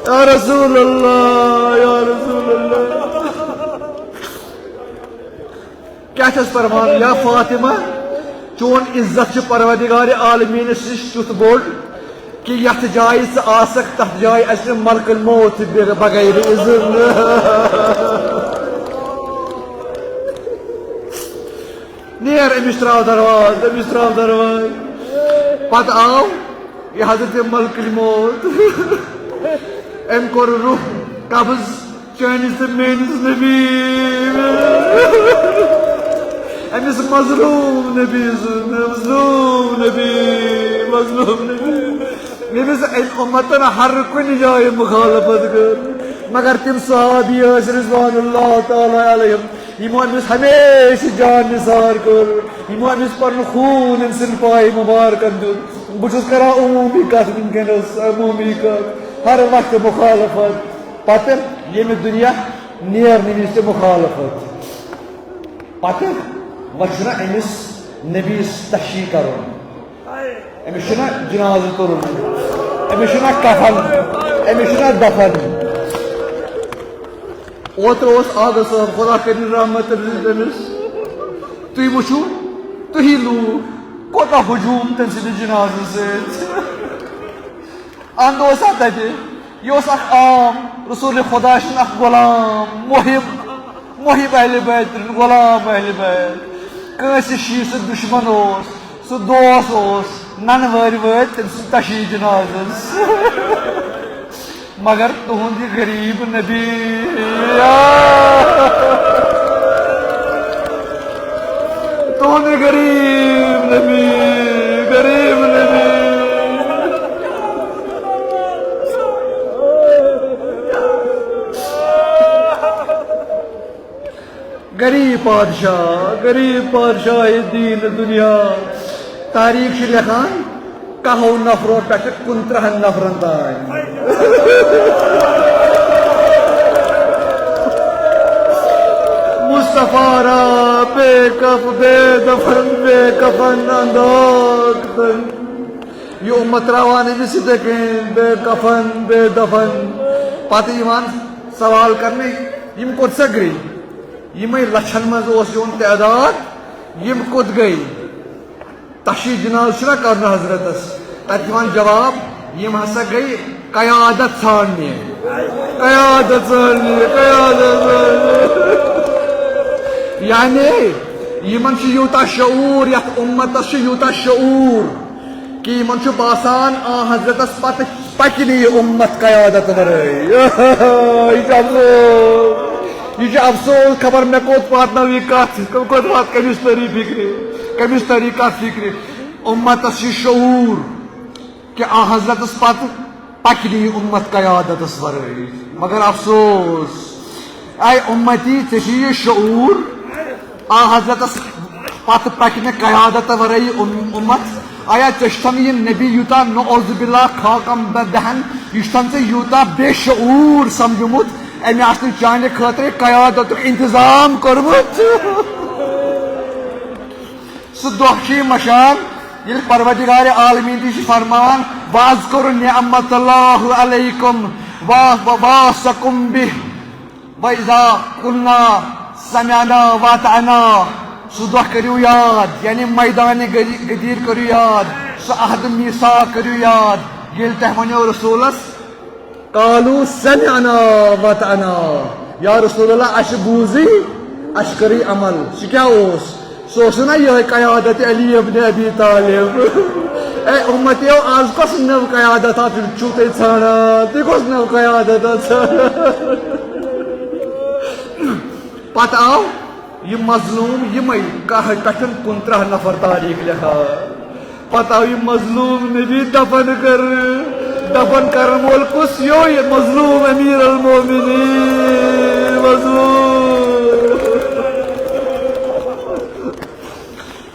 یا رسول اللہ، یا رسول اللہ۔ کیٛاہ چھَس فرمان، یا فاطمہ، چون عزت چھُ پروردگار عالمیٖنَس نِش تیُتھ بوٚڑ، کہ یتھ جایہِ ژٕ آسکھ، تتھ جایہِ اژِ نہٕ ملک الموت بغ-، بغیر اذن۔ نیر، أمِس ترٛاو دروازٕ، أمِس ترٛاو دروازٕ۔ پتہٕ آو یہِ حضرت ملک الموت۔ أمۍ کوٚر روح قبض۔ چٲنِس تہٕ میٲنِس نبی، أمِس مظلوم نبی سُنٛد، مظلوم نبی، مظلوم نبی، ییٚمِس أمۍ اُمتن ہر کُنہِ جایہِ مُخالفت کٔر، مگر تِم صحابی ٲسۍ رضوان اللہ تعالیٰ علیہم، یِمو أمِس ہمیشہِ جان نثار کٔر، یِمو أمِس پنُن خوٗن أمۍ سٕنٛدِ پایہِ مُبارکن دیُت۔ بہٕ چھُس کران عموٗمی کتھ وٕنکیٚنس، عموٗمی کتھ، ہر وقتہٕ مُخالفت۔ پتہٕ ییٚمہِ دُنیا نیرنہٕ وِزِ تہِ مُخالفت۔ پتہٕ وۄنۍ چھُنہ أمِس نبی تشیح کرُن، أمِس چھُنہ جنازٕ تُلُن، أمِس چھُنہ کفن، أمِس چھُنہ دفن۔ اوترٕ اوس آغا صٲب، خۄدا کٔرِن رحمت تٔمِس، تُہۍ وٕچھِو، تُہی لوٗکھ کوٗتاہ ہجوٗم تٔمۍ سٕنٛدِس جنازس سۭتۍ۔ اَنٛد اوس اَتھ تَتہِ۔ یہِ اوس اَکھ عام رسول خۄدا سُنٛد اَکھ غلام، محب، محب اہل بیت، غلام اہل بیت۔ کٲنٛسہِ شیٖعہٕ سُنٛد دُشمن اوس، سُہ دوس اوس، نَنہٕ وٲرۍ وٲتۍ تٔمۍ سٕنٛز تشیٖع جنازس۔ مگر تُہُنٛد یہِ غریٖب نبی، تُہُنٛد یہِ غریٖب نبی، غریٖب نبی۔ غریب پادشاہ، غریب پادشاہ دین دنیا۔ تاریخ چھِ لیکھان، کہو نفرو پٮ۪ٹھٕ کُنترٕہن نفرن تام۔ مصطفیٰ را بے کف، بے دفن، بے کفن انداختن۔ یہِ اُمت ترٛاوان أمِس یِتھَے کٔنۍ، بے کفن، بے دفن۔ پتہٕ یِوان سوال کرنہٕ، یِم کوٚت سا گٔے؟ یِمَے لَچھَن منٛز اوس یِہُنٛد تعداد، یِم کوٚت گٔے؟ تشیٖع جنازٕ چھُنہ کرُن حضرتس، تَتہِ دِوان جواب، یِم ہسا گٔے قیادت ژھانڈنہِ۔ قیادت ژھانڈنہِ، قیادت ژھانڈنہِ۔ یعنی یِمن چھُ یوٗتاہ شعوٗر، یَتھ اُمتس چھُ یوٗتاہ شعوٗر، کہ یِمن چھُ باسان، آ حضرتس پتہٕ پکہِ نہٕ یہِ اُمت قیادت ورٲے۔ یہِ چھُ افسوس، یہِ چھُ افسوس، خبر مےٚ کوٚت واتنٲو یہِ کتھ، کوٚت وات، کٔمِس تٔری فکرِ، کٔمِس تٔری کتھ فکرِ؟ اُمتس چھُ شعوٗر کہ آ حضرتس پتہٕ پکہِ نہٕ یہِ اُمت قیادتس ورٲے۔ مگر افسوس، اے اُمتی، ژےٚ چھُے یہِ شعوٗر، آ حضرتس پتہٕ پکہِ نہٕ قیادت ورٲے یہِ اُم-، اُمت۔ آیا ژےٚ چھُتھ نہٕ یہِ نبی یوٗتاہ نعوذ باللہ خاکم بہ دہن، یہِ چھُتھ نہٕ ژےٚ یوٗتاہ بے شعوٗر سمجھمُت، أمۍ آسہِ نہٕ چانہِ خٲطرٕ قیادتُک انتظام کوٚرمُت؟ سُہ دۄہ چھُ یہِ مشان، ییٚلہِ پروردگار عالمیٖن تہِ چھُ فرماوان، "واذکروا نعمت اللہ علیکم و، و، واثقکم بہ، و اذا قلنا سمعنا واطعنا۔" سُہ دۄہ کٔرِو یاد، یعنی میدان غدی-، غدیر کٔرِو یاد، سُہ عہد میثاق کٔرِو یاد، ییٚلہِ تۄہہِ ونیو رسولس، قالوا سمعنا واطعنا۔ یا رسول اللہ، اَسہِ بوٗزٕے، اَسہِ کٔرٕے عمل۔ سُہ کیٛاہ اوس؟ سُہ اوس نا یِہوٚے قیادت علی ابن ابی طالب۔ اے اُمتیو، آز کۄس نٔو قیادت اَتھ چھُو تُہۍ ژھانڈان؟ تُہۍ کۄس نٔو قیادت اَتھ ژھانڈان؟ پتہٕ آو یہِ مظلوم یِمَے کاہ پٮ۪ٹھ کُنترٕہ نفر تاریخ لیکھان۔ پتہٕ آو یہِ مظلوم نبی دفن کرنہٕ۔ دفن کرن وول کُس یو؟ یہِ مظلوم امیر المومنین، مظلوم۔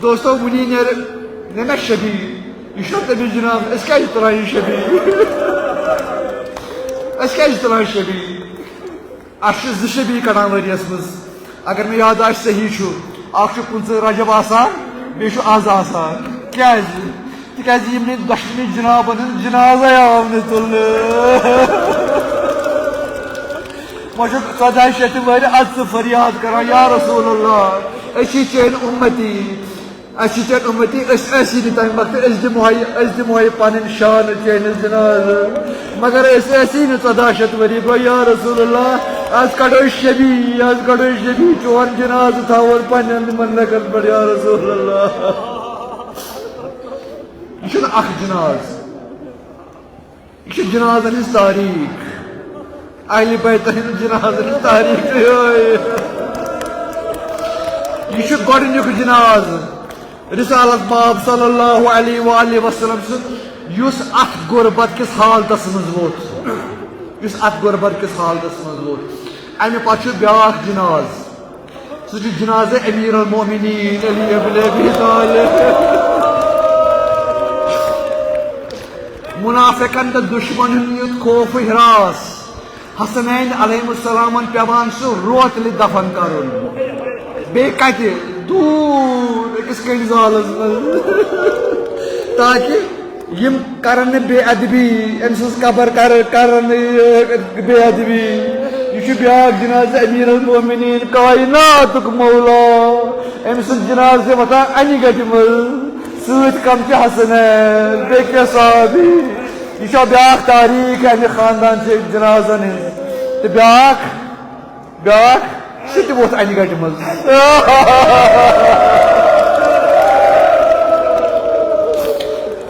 دوستو، وٕنی نیرِ، نہ، نہ، شبی، یہِ چھُنہ تٔمِس جناب، أسۍ کیٛازِ تُلان یہِ شبی؟ أسۍ کیٛازِ تُلان شبی؟ اَسہِ چھِ زٕ شبی کڑان ؤریَس منٛز۔ اگر مےٚ یاد آسہِ صحیح چھُ، اَکھ چھُ پٕنٛژٕہ رجب آسان، بیٚیہِ چھُ آز آسان۔ کیٛازِ؟ تِکیٛازِ یِمنٕے دۄشوٕنی جنابَن ہُنٛد جنازَے آو نہٕ تُلنہٕ۔ وۄنۍ چھُ ژۄداہ شیٚتھ ؤرۍ اَژٕ فریاد کران، "یا رسول اللہ، أسۍ چھِ چٲنۍ اُمتی۔" اَسہِ چھِ ژےٚ اُمتی، أسۍ ٲسی نہٕ تَمہِ وقتہٕ، أسۍ دِمہوے، أسۍ دِمہوے پَنٕنۍ شانہٕ چٲنِس جنازٕ۔ مگر أسۍ ٲسی نہٕ ژۄداہ شیٚتھ ؤری، گوٚو یا رسول اللہ، آز کَڑو شبی، آز کَڑو شبی، چون جنازٕ تھاوون پَنٕنٮ۪ن تِمَن لَکَن پٮ۪ٹھ، یا رسول اللہ۔ یہِ چھُنہٕ اَکھ جنازٕ۔ یہِ چھِ جنازن ہٕنٛز تاریخ۔ اہل بیتن ہٕنٛز جنازن ہٕنٛز تاریخ چھِ یِہوٚے۔ یہِ چھُ گۄڈٕنیُک جنازٕ رسالت مآب صلی اللہ علیہ وآلہ وسلم سُنٛد، یُس اتھ غربت کِس حالتس منٛز ووت۔ یُس اتھ غربت کِس حالتس منٛز ووت۔ امہِ پتہٕ چھُ بیاکھ جناز، سُہ چھُ جنازٕ امیر المومنین علی ابن ابی طالب۔ منافقن تہٕ دشمنن ہُنٛد یُتھ خوف و ہراس، حسنین علیہ السلامن پیوان سُہ روتلہِ دفن کرُن۔ بیٚیہِ کتہِ؟ دوٗر أکِس کٔنڈۍ زالس منٛز۔ تاکہِ یِم کرن نہٕ بے ادبی، أمۍ سٕنٛز قبر کر-، کرن نہٕ یہِ بے ادبی۔ یہِ چھُ بیاکھ جنازٕ امیر المومنین، کائناتُک مولا۔ أمۍ سُنٛد جنازٕ چھُ وۄتھان انہِ گٹہِ منٛز۔ سۭتۍ کم چھِ حسنین، بیٚیہِ کینٛہہ صحابی۔ یہِ چھا بیاکھ تاریخ امہِ خاندان چہِ جنازن ہٕنٛز؟ تہٕ بیاکھ، بیاکھ، سُہ تہِ ووت انہِ گٹہِ منٛز۔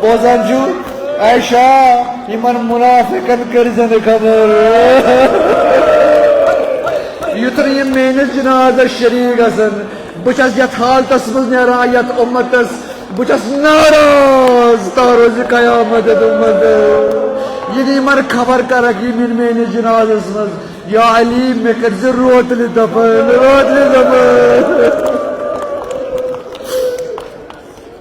بوزان چھُ، عائشہ، یِمن منافقن کٔرۍ زِ نہٕ خبر۔ یُتھ نہٕ یِم میٲنِس جنازس شریک گژھن۔ بہٕ چھَس یَتھ حالتَس منٛز نیران، یَتھ اُمتَس۔ بہٕ چھَس ناراض، تا روزِ قیامت یَتھ اُمتَس۔ یہِ نہٕ یِمَن خبر کَرَکھ، یِم یِن میٛٲنِس جنازَس منٛز۔ یا علی، مےٚ کٔرۍ زِ روتلہِ دفن، روتلہِ دفن۔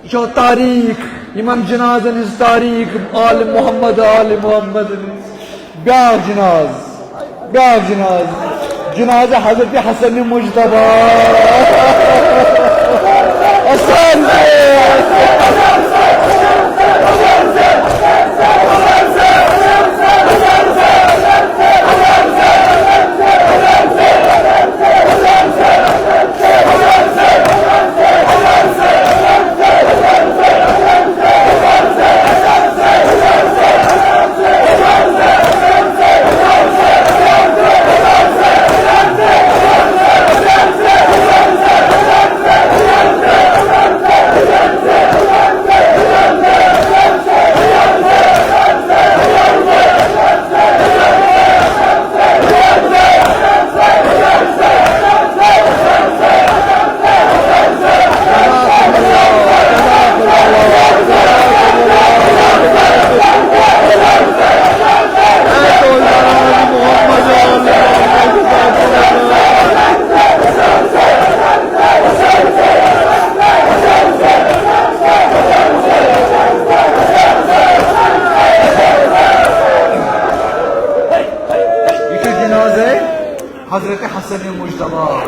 یہِ چھو تاریخ، یِمَن جنازَن ہٕنٛز تاریخ، آل محمد، آل محمد۔ بیٛاکھ جناز، بیٛاکھ جناز، جنازٕ حضرت حسن مجتبیٰ۔ حسن۔ یہِ چھُ جنازے حضرت حسن مجتبیٰ۔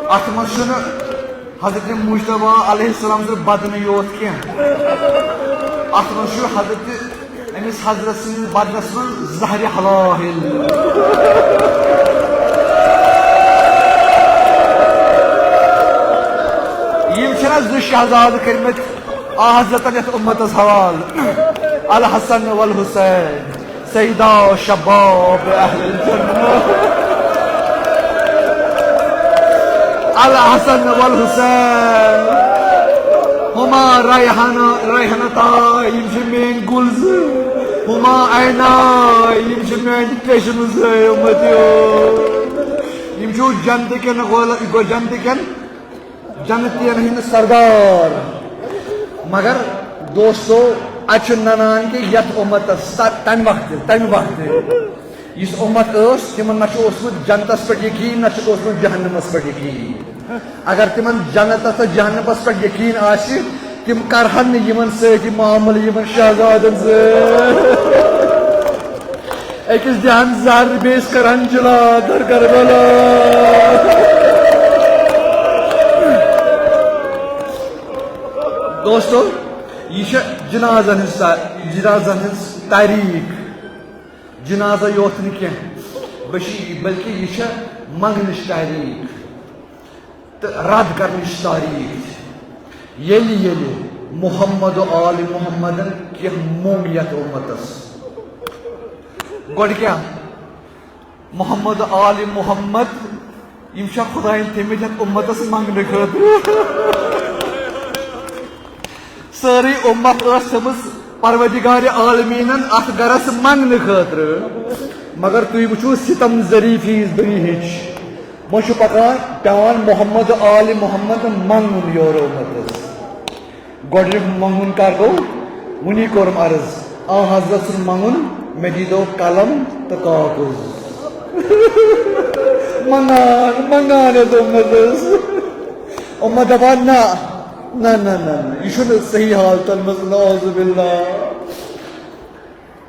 اتھ منٛز چھُنہٕ حضرت مجتبیٰ علیہ السلام سٕنٛز بدنہٕ یوت کینٛہہ، اتھ منٛز چھُ حضرت، أمِس حضرت سٕنٛدِس بدنس منٛز زہرِ حلال۔ یِم چھِنہ زٕ شہزادٕ کٔرمٕتۍ آ حضرتن یتھ اُمتس حوالہٕ، الحسن والحسین۔ سیدا شباب اہل الجنہ۔ الحسن والحسین۔ ہما ریحانہ، ریحانہ تا، یِم چھِ میٲنۍ گُل زٕ۔ ہما عینا، یِم چھِ میٲنۍ چشمہٕ زٕ، اُمتیو۔ یِم چھِو جنتہٕ کٮ۪ن غول-، جنتہٕ کٮ۪ن جنتین ہٕنٛدۍ سردار۔ مگر دوستو، اتہِ چھُ ننان کہِ یتھ اُمتس، ت-، تمہِ وقتہٕ، تمہِ وقتہٕ یُس اُمت ٲس، تِمن نہ چھُ اوسمُت جنتس پٮ۪ٹھ یقین، نہ چھُکھ اوسمُت جہنمس پٮ۪ٹھ یقین۔ اگر تِمن جنتس تہٕ جہنمس پٮ۪ٹھ یقین آسہِ، تِم کرہن نہٕ یِمن سۭتۍ یہِ معاملہٕ، یِمن شہزادن سۭتۍ۔ أکِس دِہن زر، بیٚیِس کرہن جلا در کربلا۔ دوستو، یہِ چھےٚ جنازن ہٕنٛز تا-، جنازن ہٕنٛز تاریخ۔ جنازہ یوت نہٕ کینٛہہ، بشی-، بلکہ یہِ چھےٚ منٛگنٕچ تاریخ تہٕ رد کرنٕچ تاریخ تہِ۔ ییٚلہِ ییٚلہِ محمد و آل محمدن کینٛہہ موٚنگ یتھ اُمتس، گۄڈٕ کیٛاہ؟ محمد آل محمد، یِم چھا خدایَن تھٲومٕتۍ یَتھ اُمتَس منٛگنہٕ خٲطرٕ؟ سٲرٕے اُمت ٲس تھٲومٕژ پروردگار عالمیٖنَن اَتھ گَرَس منٛگنہٕ خٲطرٕ۔ مگر تُہۍ وٕچھِو ستم ظریفی دُنیہٕچ۔ وۄنۍ چھُ پَکان پٮ۪وان محمد آل محمد منٛگُن یورٕ اُمتَس۔ گۄڈٕنیُک منٛگُن کر گوٚو؟ وُنی کوٚرُم عرض، آ حضرت سُنٛد منٛگُن مےٚ دیٖتو قلم تہٕ کاغذ۔ منٛگان، منٛگان یَتھ اُمتَس۔ اُمت دَپان، نہ، نہ، نہ، نہ، نہ، یہِ چھُنہٕ صحیح حالتَن منٛز، نعوذ باللہ۔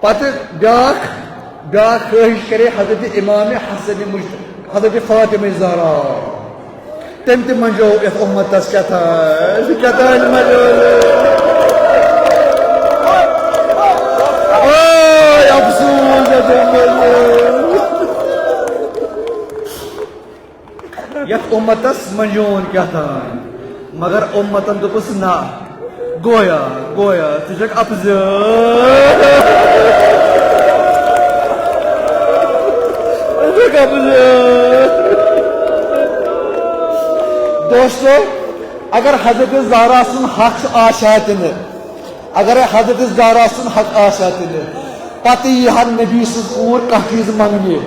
پتہٕ بیٛاکھ، بیٛاکھ خٲہِش کرے حضرت امام حسن مجت-، حضرت فاطمہ زہرا۔ تٔمۍ تہِ منجو یَتھ اُمتَس کیٛاہ تام، کیٛاہ تام منجو۔ اوے افسوس یَتھ اُمتَس۔ یَتھ اُمتَس منجون کیٛاہ تام، مگر اُمتَن دوٚپُس، نہ، گویا، گویا، ژٕ چھَکھ اَپزٕ۔ ژٕ چھَکھ اَپزٕ۔ دوستو، اگر حضرت زہرا سُنٛد حق آسہِ ہا تہِ نہٕ، اگرے حضرت زہرا سُنٛد حق آسہِ ہا تیٚلہِ، پتہٕ یی ہا نبی سٕنٛز کوٗر کانٛہہ چیٖز منٛگنہِ۔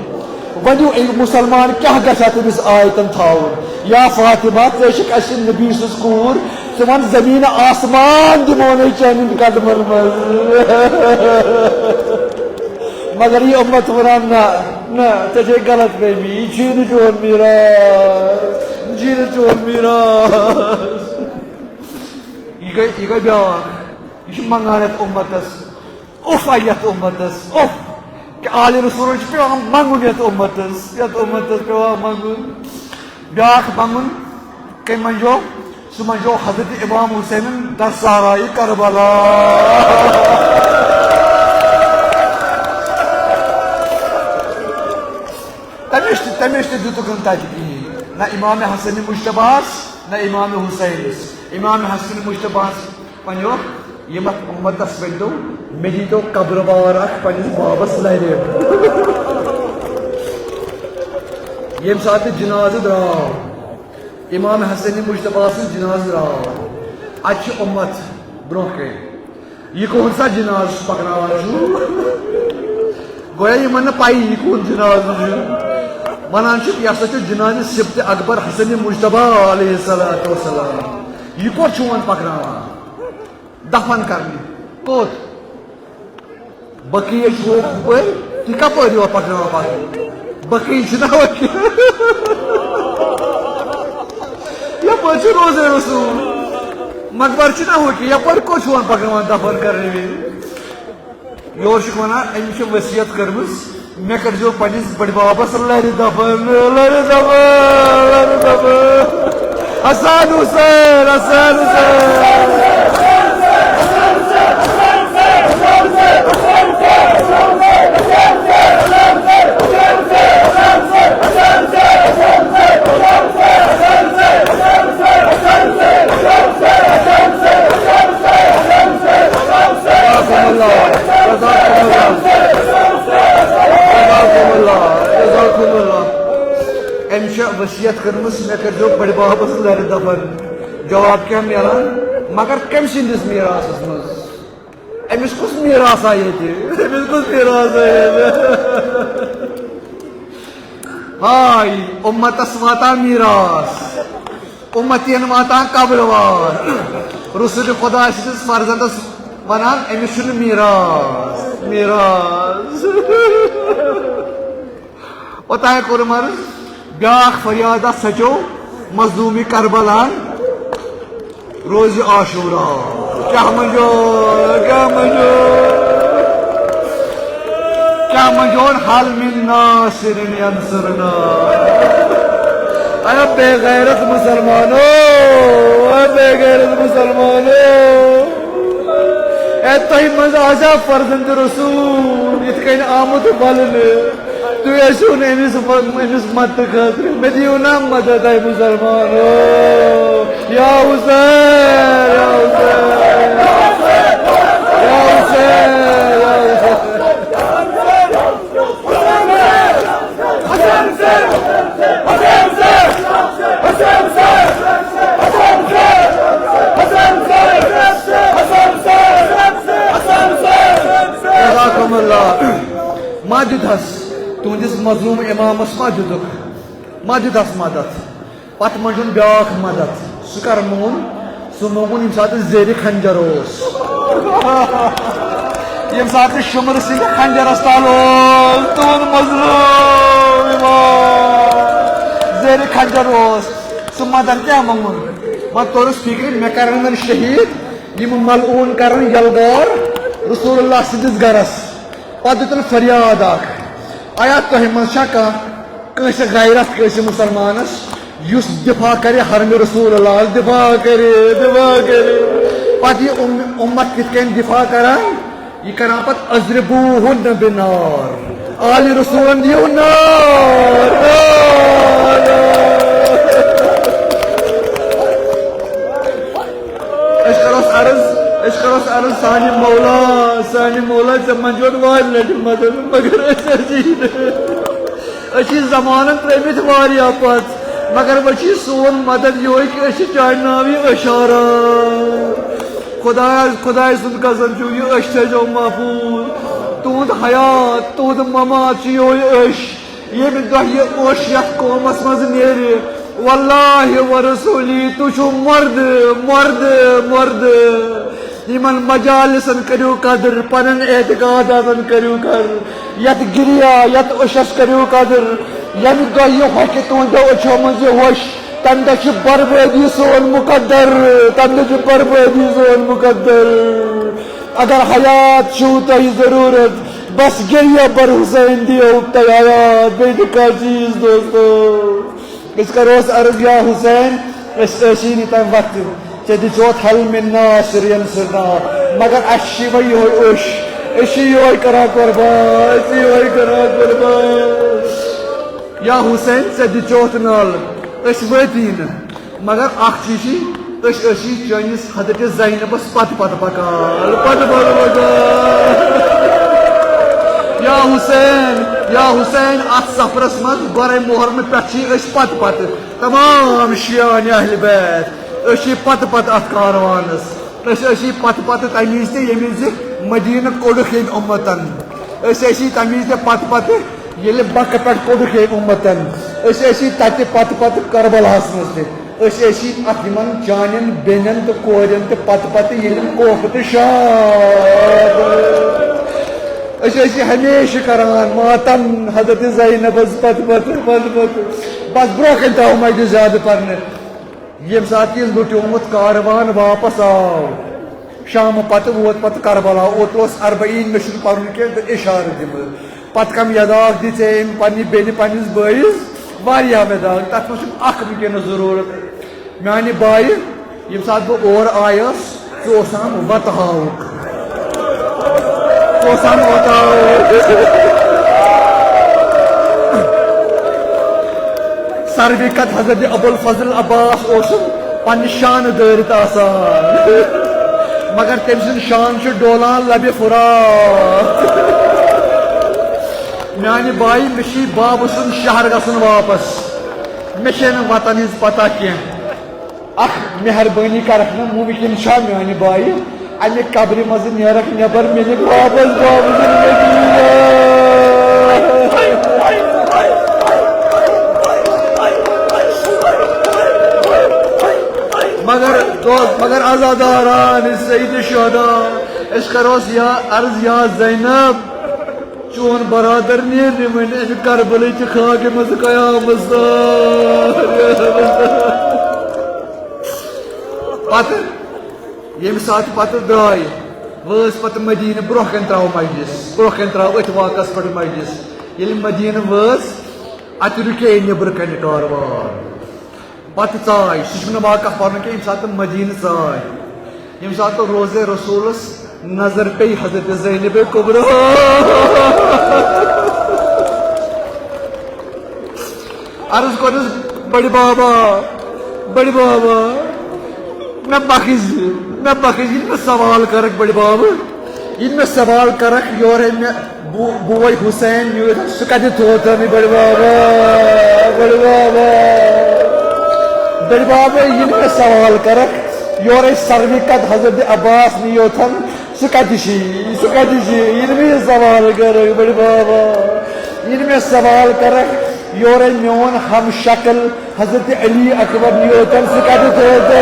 ؤنِو، أمۍ مُسلمان کیٛاہ گژھِ ہا تٔمِس آیتن تھاوُن؟ یا فاطمہ، ژٕ چھکھ اَسہِ نبی سٕنٛز کوٗر، ژٕ وَن زٔمیٖن آسمان دِمو نَے چانٮ۪ن قدمن منٛز۔ مگر یہِ اُمت وَنان، نہ، نہ، ژےٚ چھے غلط فہمی، یہِ چھُے نہٕ چون میٖراث، یہِ چھُے نہٕ چون میٖراث۔ یہِ گٔے، یہِ گٔے بیٛاکھ۔ یہِ چھُ منٛگان یَتھ اُمتَس۔ اُف آیہِ یَتھ اُمتَس، اُف۔ کہِ آلِ رسوٗلَن چھُ پٮ۪وان منٛگُن یَتھ اُمتَس، یَتھ اُمتَس پٮ۪وان منٛگُن۔ بیٛاکھ منٛگُن، کٔمۍ منٛجو؟ سُہ منٛجو حضرت امام حسینَن در صحرائے کربلا۔ تٔمِس تہِ، تٔمِس تہِ دِتُکھ نہٕ تَتہِ کِہیٖنۍ۔ نہ امام حسن مجتبیٰ ہَس، نہ امام حسینَس۔ امام حسن مجتبیٰ ہَس پننیو یِمَتھ اُمتَس ؤنۍتو، مےٚ دیٖتو قبرٕ وار اکھ پننِس بابَس لَرِ۔ ییٚمہِ ساتہٕ جنازٕ درٛاو، امام حسن مجتبیٰ سُنٛد جنازٕ درٛاو، اَتہِ چھِ اُمت برٛونٛہہ کَنہِ۔ یہِ کون سا جنازٕ چھُ پکناوان چھُ؟ گویا یِمن نہٕ پَیی یہِ کون جنازٕ چھُ۔ وَنان چھِ، یہِ ہسا چھُ جنازِ سبط اکبر حسن مجتبیٰ علیہ الصلوۃ والسلام۔ یہِ کوٚت چھُ وۄنۍ پکناوان؟ دفن کرنہِ۔ کوٚت؟ بقیع چھُ ہُپٲرۍ، تُہۍ کپٲرۍ یور پکناوان پتہٕ؟ بقیع چھُنہ ہُتہِ۔ یپٲرۍ چھُ روزے رسول۔ مقبر چھُنہ ہُتہِ، یپٲرۍ کوٚت چھُ وۄنۍ پکناوان دفن کرنہٕ وِزِ؟ یورٕ چھُکھ ونان، أمۍ چھِ وصیت کٔرمٕژ، مےٚ کٔرۍزیو پننِس بٔڈۍ بابس لرِ دفن، لرِ دفن، لرِ دفن۔ حسن حسین، حسن حسین۔ جزاکم اللہ، جزاکم اللہ، جزاکم اللہ، جزاکم اللہ۔ أمۍ چھےٚ وصیت کٔرمٕژ، مےٚ کٔرۍزیو بٔڈۍ ببس لرِ دفن۔ جواب کیٛاہ میلان؟ مگر کٔمۍ سٕنٛدِس میراثس منٛز؟ أمِس کُس میراث آ ییٚتہِ؟ أمِس کُس میراث آ ییٚتہِ؟ ہاے، اُمتس واتان میراث، اُمتین واتان قبرٕ وار۔ رسول خدا سٕنٛدِس فرزندس ونان، أمِس چھُنہٕ میراث، میراث۔ اوٚتام کوٚرُم عرض، بیٛاکھ فریاد اَتھ سچو مظلوٗمِ کربلاہن روزِ عاشورا۔ کیٛاہ منجو، کیٛاہ منجو، کیٛاہ منجون، حل من ناصر ینصرنا۔ اے بے غیرت مسلمانو، اے بے غیرت مسلمانو۔ اے تۄہہِ منٛز آسیا فرزند رسول یِتھ کٔنۍ آمُت ولنہٕ؟ تُہۍ ٲسِو نہٕ أمِس، أمِس مدتہٕ خٲطرٕ۔ مےٚ دِیِو نا مدد، اے مُسلمانو۔ یا حسین، یا حسین، یا حسین، یا حسین۔ جزاکم اللہ۔ ما دیُتہَس تُہٕنٛدِس مظلوٗم اِمامَس ما دیُتُکھ؟ ما دیُتہَس مدد؟ پتہٕ منٛجُن بیٛاکھ مدد۔ سُہ کر مون؟ سُہ مونٛگُن ییٚمہِ ساتہٕ زیرِ خنجر اوس۔ ییٚمہِ ساتہٕ شُمرٕ سٕنٛدِ خنجرس تل اوس تُہُنٛد مظلوٗم یِوان، زیرِ خنجر اوس، سُہ مدد کیٛاہ منٛگُن؟ وۄنۍ توٚرُس فِکرِ، مےٚ کرن وۄنۍ شہیٖد، یِم ملعوٗن کرن یلغار رسول اللہ سٕنٛدِس گرس۔ پتہٕ دیُتن فریاد اکھ، آیا تۄہہِ منٛز چھا کانٛہہ کٲنٛسہِ غیرت، کٲنٛسہِ مُسلمانس، یُس دفاع کرِ حرمِ رسول اللہ، دفاع کرِ، دفاع کرِ؟ پتہٕ یہِ اُم-، اُمت کِتھ کٔنۍ دفاع کران؟ یہِ کران پتہٕ اضربوہن بنار۔ آلِ رسولن دِیِو نار، نار، نار۔ أسۍ کرو عرض، أسۍ کرو عرض سانہِ مولا، سانہِ مولا، ژےٚ منٛز چھُ وارِ لٹہِ مدد، مگر أسۍ حظ یی نہٕ۔ أسۍ چھِ زمانن ترٲومٕتۍ واریاہ پتھ، مگر وۄنۍ چھُ سون مدد یِہوٚے کہِ أسۍ چھِ چانہِ ناوِ اشارہ۔ خدایا، خداے سُنٛد قسم چھُ یہِ، أسۍ تھٲیزیو محفوظ۔ تُہُنٛد حیات، تُہُنٛد ممات چھُ یِہوٚے أش۔ ییٚمہِ دۄہ یہِ اوٚش یَتھ قومَس منٛز نیرِ، واللہ و رسولی، تُہۍ چھِو مردٕ، مردٕ، مردٕ۔ یِمن مجالسن کٔرِو قدر، پنن اعتقاداتن کٔرِو قدر، یتھ گریا، یتھ اوٚشس کٔرِو قدر، ییٚمہِ دۄہ یہِ ہۄکھِ تُہنٛدیو أچھو منٛز یہِ ہوٚش، تمہِ دۄہ چھِ بربٲدی سون مقدر، تمہِ دۄہ چھِ بربٲدی سون مقدر۔ اگر حیات چھُو تۄہہِ ضروٗرت، بس گریا بر حسین دِیو تۄہہِ حیات، بیٚیہِ تہِ کانٛہہ چیٖز دوستو۔ أسۍ کرو عرض یا حسین، أسۍ ٲسی نہٕ تمہِ وقتہٕ، ژےٚ دِژوتھ حل مِن ناصر ینصرنا، مگر اَسہِ چھِ وۄنۍ یِہوٚے اوٚش، أسۍ چھِ یِہوٚے کران قربان، أسۍ چھِ یِہوٚے کران قربان۔ یا حسین، ژےٚ دِژوتھ نال، أسۍ وٲتی نہٕ، مگر اکھ چیٖز چھِ، أسۍ ٲسی چٲنِس حضرت زینبس پتہٕ پتہٕ پکان، پتہٕ پتہٕ پکان۔ یا حسین، یا حسین، اتھ سفرس منٛز گۄرے محرمہٕ پٮ۪ٹھ چھِ أسۍ پتہٕ پتہٕ۔ تمام شیعان اہل بیت، أسۍ چھِ پتہٕ پتہٕ اتھ کاروانس۔ أسۍ ٲسی پتہٕ پتہٕ تمہِ وِزِ تہِ، ییٚمہِ وِزِ مدینہٕ کوٚڈُکھ ییٚمہِ اُمتن۔ أسۍ ٲسی تمہِ وِزِ تہِ پتہٕ پتہٕ، ییٚلہِ مکہ پٮ۪ٹھ کوٚڈُکھ ییٚمہِ اُمتن۔ أسۍ ٲسی تتہِ پتہٕ پتہٕ کربلاہس منٛز تہِ۔ أسۍ ٲسی اتھ یِمن چانٮ۪ن بیٚنٮ۪ن تہٕ کورٮ۪ن تہِ پتہٕ پتہٕ، ییٚلہِ یِم کوفہٕ تہٕ شام۔ أسۍ ٲسۍ یہِ ہمیشہٕ کران ماتم حضرت زینبس پتہٕ پتہٕ، پتہٕ پتہٕ۔ بس برونٛہہ کنہِ ترٛاوو مجلس زیادٕ پرنہٕ۔ ییٚمہِ ساتہٕ یہِ لُٹیومُت کاروان واپس آو، شامہٕ پتہٕ ووت پتہٕ کربلا، اوترٕ اوس اربعین، مےٚ چھُنہٕ پرُن کینٛہہ تہٕ اشارٕ دِمہٕ۔ پتہٕ کم یداکھ دِژے أمۍ پننہِ بیٚنہِ پننِس بٲیِس واریاہ یداکھ، تتھ منٛز چھُنہٕ اکھ وٕنکیٚنس ضروٗرت۔ میانہِ بایہِ، ییٚمہِ ساتہٕ بہٕ اور آیس، ژٕ اوسام وتہٕ ہاوُک۔ ژٕ اوسام وتہٕ ہاوُک۔ ساروی کھۄتہٕ حضرت ابوالفضل عباس اوسُم پننہِ شانہٕ دٲرِتھ آسان۔ مگر تٔمۍ سُنٛد شان چھُ ڈولان لبہِ فرات۔ میانہِ بایہِ، مےٚ چھُ بابہٕ سُنٛد شہر گژھُن واپس۔ مےٚ چھےٚ نہٕ وطن ہٕنٛز پتہ کینٛہہ۔ اکھ مہربٲنی کرکھ نا، ممکن چھا میانہِ بایہِ، امہِ قبرِ منٛز نیرکھ نٮ۪بر، مےٚ نِکھ واپس بابہٕ سُنٛد مدینہ۔ مگر دوست، مگر عزاداران سید شہدا، أسۍ کرو یا عرض یا زینب، چون برادر نیرِ نہٕ وۄنۍ امہِ کربلٕچہِ خاکہِ منٛز قیامت تام۔ پتہٕ ییٚمہِ ساتہٕ پتہٕ درٛاے، وٲژ پتہٕ مدیٖنہٕ، برٛونٛہہ کنہِ ترٛاو مجلس، برٛونٛہہ کنہِ ترٛاو أتھۍ واقعس پٮ۪ٹھ مجلس۔ ییٚلہِ مدیٖنہٕ وٲژ، اتہِ رُکے نیٚبرٕ کنہِ کاروان۔ پتہٕ ژاے، سُہ چھُنہٕ واقعہ پرُن کینٛہہ، ییٚمہِ ساتہٕ تِم مدیٖنہٕ ژاے، ییٚمہِ ساتہٕ روزے رسولس نظر پیٚیہِ حضرت زینب کبریٰ۔ عرض کوٚرُس، بٔڑِ بابا، بٔڑِ بابا، مےٚ بخش، مےٚ بخش، ییٚلہِ مےٚ سوال کَرَکھ بٔڑِ بابہٕ، ییٚلہِ مےٚ سوال کَرَکھ، یورَے مےٚ بو-، بوے حسین نیوٗتھ، سُہ کَتہِ تھوٚوتھ مےٚ بٔڑِ بابا، بٔڑِ بابا، بٔڑِ بابا، ییٚلہِ مےٚ سوال کَرَکھ، یورَے ساروی کھۄتہٕ حضرت عباس نیوٗتھ، سُہ کَتہِ چھُ یہِ؟ سُہ کَتہِ چھُ یہِ؟ ییٚلہِ مےٚ یہِ سوال کَرَکھ، بٔڑِ بابا، ییٚلہِ مےٚ سوال کَرَکھ، یورَے میون ہم شکل حضرت علی اکبر نیوٗتھ، سُہ کَتہِ تھوٚوتھ؟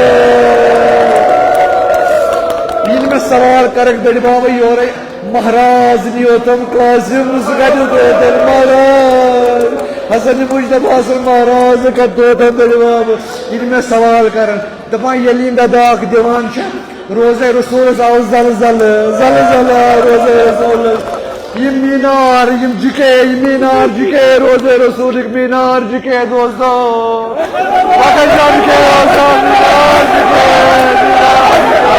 ییٚلہِ مےٚ سوال کَرَکھ، بٔڑِ بابا، یورَے مہراز نیوتم قاسم، سُہ کتہِ دوتن مہراز؟ حسن مجتبی حسن مہراز کتہِ دوتن تیٚلہِ بابہٕ؟ ییٚلہِ مےٚ سوال کرن، دپان ییٚلہِ یِم دداکھ دِوان چھِ، روزے رسولس آو زلزلہٕ، زلزلہٕ آو روزے رسولس۔ یِم مینار، یِم جُکے، یِم مینار جُکے روزے رسولٕکۍ، مینار جُکے دوستو۔ وقت جان کے دوستو، مینار جُکے، مینار جُکے۔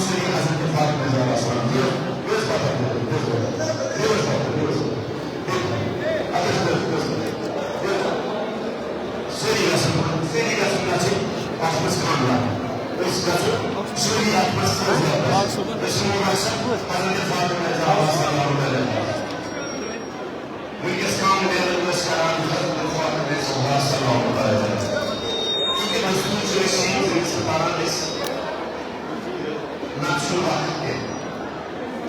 سٲری حضرت فاطمہ زہرا سلام دِیِو، دِیِو پتہ، دِیِو، دِیِو پتہ، دِیِو پتہ، دِیِو پتہ۔ اَدٕ حظ، دِیِو، دِیِو پتہ، دِیِو پتہ۔ سٲری گژھن، سٲری گژھن گژھٕنۍ اَتھ منٛز کامیاب۔ أسۍ گژھو سٲری اَتھ منٛز کامیاب۔ أسۍ یِمو مقصد حضرت فاطمہ زہرا سلام علیہا۔ وٕنکیٚس کم میلن ٲسۍ کران حضرت فاطمہ زہرا سلام اللہ علیہا۔ کیونکہ مزدور چھِ أسۍ ییٚمِس پَران ٲسۍ نقشہٕ وقت تہِ۔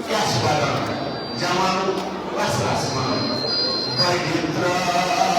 کیٛاہ چھِ پَران؟ جوانو وَسرَس منٛز بَڑِ درٛاو۔